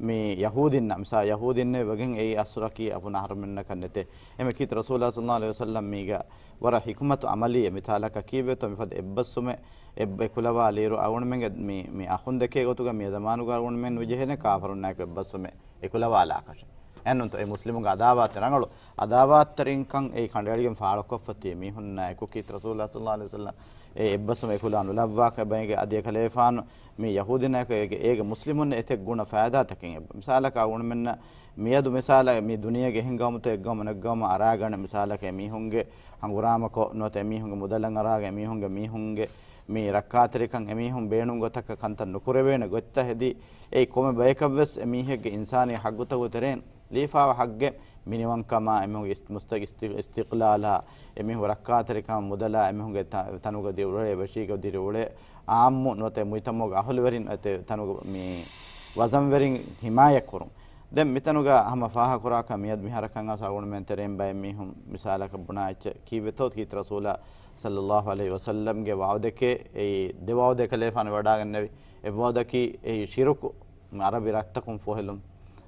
މި ޔަހޫދީންނަށް، މިސާ ޔަހޫދީންނެއް ވެގެން އެއީ އަސްލަކީ އަބު ނަހަރުމެންނަކަށް ނެތޭ. އެހެމަ ކީރިތި ރަސޫލާ ޞައްލައްލާހު ޢަލައިހި ވަސައްލަމް މީގަ ވަރަށް ޙިކުމަތު ޢަމަލީ މިތާލަކަށް ކީއްވެތޯ މިފަދަ އެއްބަސްވުމެއް އެއް-، އެކުލަވާލިއިރު އަޅުގަނޑުމެންގެ މި، މި އަޚުން ދެކޭ ގޮތުގަ މި ޒަމާނުގަ އަޅުގަނޑުމެން ނުޖެހޭނެ ކާފަރުންނާއެކު އެއްބަސްވުމެއް އެކުލަވާލާކަށެއް. އެހެންނޫންތޯ އެ މުސްލިމުންގެ އަދާވާތެއް ރަނގަޅު އަދާވާތްތެރިންކަން އެ ކަނޑައެޅިގެން ފާޅުކޮށްފަ ތިޔަ މީހުންނާއެކު ކީރިތި ރަސޫލާ ޞައްލައްލާހު ޢަލައިހި ވަސައްލަމް އެ އެއްބަސްވުމެއް އެކުލާ ނުލައްވާކަށް ބައެއްގެ އަދި އެކަލޭފާނު މި ޔަހޫދީންނާއެކު އޭގެ، އޭގެ މުސްލިމުން އެތެއް ގުނަ ފައިދާތަކެއް އެއް-، މިސާލަކަށް އަޅުގަނޑުމެންނަށް މިއަދު މިސާލަށް މި ދުނިޔޭގެ އެހެން ގައުމުތައް އެއްގައުމު އަނެއްގައުމަށް އަރާގަނެ މިސާލަކަށް އެމީހުންގެ ހަނގުރާމަކޮށް ނުވަތަ އެމީހުންގެ މުދަލަށް އަރާގެ އެމީހުންގެ މީހުންގެ މި ރައްކާތެރިކަން އެމީހުން ބޭނުން ގޮތަކަށް ކަންތައް ނުކުރެވޭނެ ގޮތްތައް ހެދި، އެއީ ކޮންމެ ބަޔަކަށްވެސް އެމީހެއްގެ އިންސާނީ ހައްގުތަކުގެ ތެރެއިން ލީފާވާ ހައްގެއް މިނިވަންކަމާ، އެމީހުންގެ އިސް-، މުސްތަ-، އިސްތި-، އިސްތިޤްލާލާ، އެމީހުން ރައްކާތެރިކަމަށް މުދަލާ، އެމީހުންގެ ތަ-، ތަނުގަ ދިރިއުޅޭ ވެށީގަ ދިރިއުޅޭ އާއްމު ނުވަތަ މުޖްތަމަޢުގެ އަހުލުވެރިން އެތެ ތަނުގަ މި ވަޒަންވެރިން ޙިމާޔަތް ކުރުން. ދެން މިތަނުގަ ހަމަ ފާހަގަކުރާކަށް މިއަދު މިހާރަކަށް އައިސް އަޅުގަނޑުމެން ތެރެއިން ބައެއް މީހުން މިސާލަކަށް ބުނާ އެއްޗެއް ކީއްވެތޯ ކީރިތި ރަސޫލާ ޞައްލައްލާހު ޢަލައިހި ވަސައްލަމްގެ ވަޢުދެކޭ އެއީ ދެ ވަޢުދެއް ކަލޭފާނު ވަޑާގެންނެވި. އެއް ވަޢުދަކީ އެއީ ޝިރުކު ޢަރަބި ރަށްތަކުން ފޮހެލުން.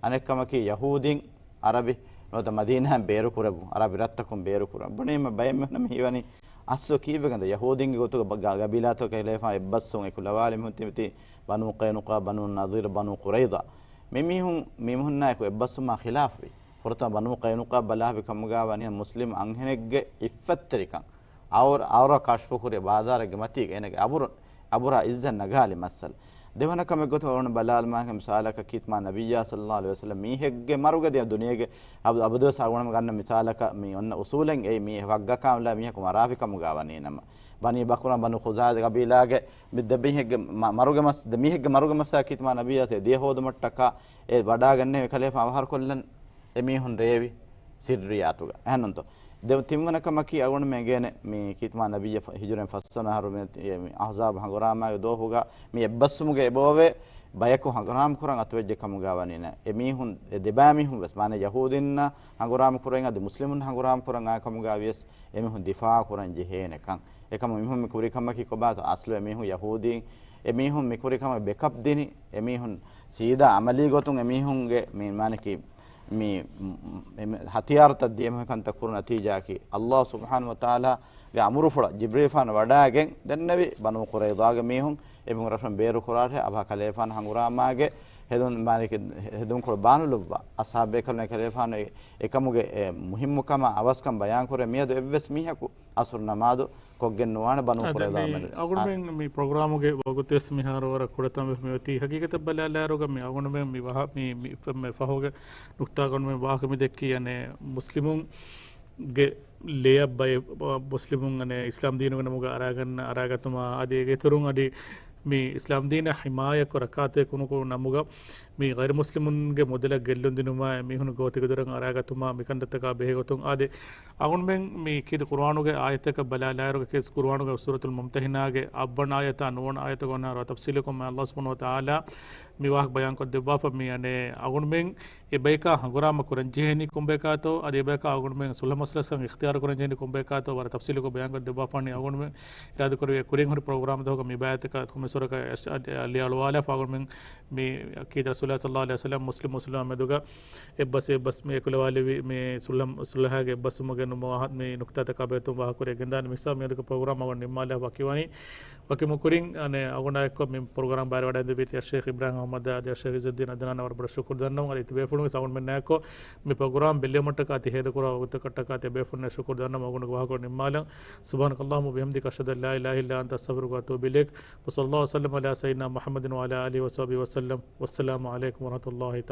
އަނެއްކަމަކީ ޔަހޫދީން ޢަރަބި ނުވަތަ މަދީނާއިން ބޭރުކުރެއްވުން، އަރަބި ރަށްތަކުން ބޭރުކުރަން. ބުނީމަ ބައެއް މީހުންނަށް މި ހީވަނީ އަސްލު ކީއްވެގެންދޯ؟ ޔަހޫދީންގެ ގޮތުގަ ގަ-، ގަބީލާތަކުގެ ކަލޭފާން އެއްބަސްވުން އެކުލަވާލި މީހުން ތިބި ތި ބަނޫ ޤައިނުޤާ، ބަނޫ ނަޟީރު، ބަނޫ ޤުރައިޟާ. މި މީހުން މި މީހުންނާއެކު އެއްބަސްވުމާ ޚިލާފުވި. ފުރަތަމަ ބަނޫ ޤައިނުޤާ ބަލާ ހަވި ކަމުގާ ވަނީ މުސްލިމް އަންހެނެއްގެ އިއްފަތްތެރިކަން. އައުރަ، އައުރަ ކަޝްފުކުރި ބާޒާރެއްގެ މަތީގަ އޭނަގެ އަބުރު، އަބުރާ އިއްޒަތް ނަގާލި މައްސަލަ. ދެވަނަ ކަމެއް ގޮތުން އަޅުގަނޑު ބަލާލުމާ މިސާލަކަށް ކީތުމާ ނަބިއްޔާ ޞައްލައްލާހު ޢަލައިހި ވަސައްލަމް މީހެއްގެ މަރުގެ ދިޔަ ދުނިޔޭގެ އަބު-، އަބަދުވެސް އަޅުގަނޑުމެން ގަންނަ މިސާލަކަށް މި އޮންނަ އުސޫލެއް އެއީ މީ ވައްގަކާ އުޅޭ މީހަކު މަރާފި ކަމުގާ ވަނީ ނަމަ. ބަނީ ބަކުރާ ބަނޫ ޚުޒާޢާ ގަބީލާގެ މި ދެ މީހެއްގެ މަ-، މަރުގެ މަސް-، ދެ މީހެއްގެ މަރުގެ މައްސަލަ ކީތުމާ ނަބިއްޔާ ދިޔަ ހޯދުމަށްޓަކާ އެ ވަޑާގެންނެވި ކަލޭފާން އަވަހަރުކޮށްލަން އެ މީހުން ރޭވި ސިއްރިއްޔާތުގަ. އެހެންނުންތޯ؟ ދެ-، ތިންވަނަ ކަމަކީ އަޅުގަނޑުމެން އެނގޭނެ މި ކީތުމާ ނަބިއްޔާ ހިޖުރައިން ފަސްވަނަ އަހަރު މި، މި އަޙްޒާބު ހަނގުރާމާގެ ދުވަހުގަ މި އެއްބަސްވުމުގެ އެބައޮވޭ ބަޔަކު ހަނގުރާމަ ކުރަން އަތުވެއްޖެ ކަމުގާ ވަނީނަ. އެ މީހުން، އެ ދެބައިމީހުން ވެސް، މާނަ ޔަހޫދީންނާ ހަނގުރާމަ ކުރަން އަދި މުސްލިމުން ހަނގުރާމަ ކުރަން އާ ކަމުގާ ވިޔަސް އެމީހުން ދިފާޢު ކުރަން ޖެހޭނެ ކަން. އެކަމު މީހުން މި ކުރި ކަމަކީ ކޮބާތޯ؟ އަސްލު އެމީހުން ޔަހޫދީން، އެމީހުން މި ކުރި ކަމަށް ބެކަޕް ދިނި، އެމީހުން ސީދާ އަމަލީ ގޮތުން އެމީހުންގެ މި މާނަކީ މި، މި ހަތިޔާރުތައް ދިޔަ މި ކަންތައް ކުރު ނަތީޖާއަކީ، ﷲ ސުބްޙާނަހޫ ވަތަޢާލާގެ އަމުރުފުޅަށް ޖިބްރީލްފާނު ވަޑާގެން ދެންނެވި ބަނޫ ޤުރައިޟާގެ މީހުން އެމީހުން ރަށުން ބޭރުކުރާށޭ، އަބަހަ ކަލޭފާނު ހަނގުރާމާގެ ހެދުން މާނަކީ ހެދުންކޮޅު ބާނުލުއްވާ އަޞްޙާބު ބޭކަލުން އެކަލޭފާނު އެ-، އެކަމުގެ އެ މުހިއްމުކަމާ އަވަސްކަން ބަޔާންކުރޭ. މިއަދު އެއްވެސް މީހަކު އަސުރު ނަމާދު ކޮށްގެން ނުވާނެ ބަނޫ އާ، ދެން ޤުރައިޟާ މި މެދު. އަޅުގަނޑުމެން މި ޕްރޮގްރާމުގެ ވަގުތުވެސް މިހާރު ވަރަށް ކުޑަތަން މިއޮތީ. ހަގީގަތަށް ބަލާލާއިރުގަ މި އަޅުގަނޑުމެން މި ވަހަ-، މި، މި ފަ-، މި ފަހުގެ ނުކްތާ އަޅުގަނޑުމެން ވާހަކަ މި ދެއްކީ، އަނެއް، މުސްލިމުންގެ ލެޔަށް ބައެއް، މުސްލިމުން، އަނެއް، އިސްލާމް ދީނުގެ ނަމުގަ އަރާގަންނަ، އަރާގަތުމާ އަދި އޭގެ އިތުރުން އަދި މި އިސްލާމް ދީނަށް ހިމާޔަތްކޮށް ރައްކާތެރި ކުރު ނަމުގަ މި ޣައިރު މުސްލިމުންގެ މުދަލަށް ގެއްލުން ދިނުމާއި މީހުން ގޯތިގެދޮރަށް އަރާގަތުމާ މިކަންތައްތަކާ ބެހޭގޮތުން އާދެ، އަޅުގަނޑުމެން މި ކީރިތި ޤުރުއާނުގެ އާޔަތަކަށް ބަލާލާއިރުގަ ކީރިތި ޤުރުއާނުގެ ސޫރަތުލް މުމްތަހިނާގެ އަށްވަނަ އާޔަތާ ނުވަވަނަ އާޔަތުގަ އޮންނަ ތަފްސީލުކޮށް ﷲ ސުބްޙާނަހޫ ވަތަޢާލާ މި ވާހަކަ ބަޔާންކޮށްދެއްވާފަ މި އަނެއް އަޅުގަނޑުމެން އެބަޔަކާ ހަނގުރާމަ ކުރަންޖެހޭނީ ކޮންބަޔަކާތޯ، އަދި އެބަޔަކާ އަޅުގަނޑުމެން ޞުލްޙަ މަސައްކަތް އިޚްތިޔާރު ކުރަންޖެހޭނީ ކޮންބަޔަކާތޯ، ވަރަށް ތަފްސީލުކޮށް ބަޔާންކޮށްދެއްވާފަނީ. އަޅުގަނޑުމެން އިރާދަ ކުރެވޭ ކުރިން ހުރި ޕްރޮގްރާމްތަކަށް ކޮންމެސްވަރަކަށް އަށް-، އަށް-، ލިޔައަޅުވާލާފަ އަޅުގަނޑުމެން މި ކީރިތި ރަސޫލާ ޞައްލައްލާހު ޢަލައިހި ވަސައްލަމް މުސްލިމް މުސްލިމާ މެދުގަ އެއްބަސް އެއްބަސް މި އެކުލަވާލެވި މި ޞުލްޙަ، ޞުލްޙަގެ އެއްބަސްވުމުގެ ނުމަ ވާހަ-، މި ނުކްތާތަކާ ބެހޭގޮތުން ވާހަކަ ކުރިއަށް ގެންދާނެ މިސާ މިއަދުގެ ޕްރޮގްރާމް އަޅުގަނޑު ނިންމާލާ ވަކިވަނީ. ވަކިވުމުގެ ކުރިން އަނެއް އަޅުގަނޑާއެކު މި ޕްރޮގްރާމް ބައިވެވަޑައިގެންދެވީތީ އައްޝައިޚް އިބްރާހިމް އަޙްމަދު އަދި އައްޝައިޚް ޢިއްޒުއްދީން ޢަދްނާނަށް ވަރަށް ބޮޑަށް ޝުކުރު ދަންނަވަން. އަދި ތިބޭފުޅުން ވެސް އަޅުގަނޑުމެންނާއެކު މި ޕްރޮގްރާމް ބެއްލެވުމަށްޓަކާ ތި ހޭދަކުރާ ވަގުތަކަށްޓަކާ ތިބޭފުޅުންނަށް ޝުކުރު ދަންނަވަން. އަޅުގަނޑުގެ ވާހަކަ ނިންމާލަން. سبحانك اللهم وبحمدك، أشهد أن لا إله إلا أنت، أستغفرك وأتوب إليك. وصلى الله وسلم على سيدنا محمد وعلى آله وصحبه وسلم. والسلام عليكم ورحمة الله تعالى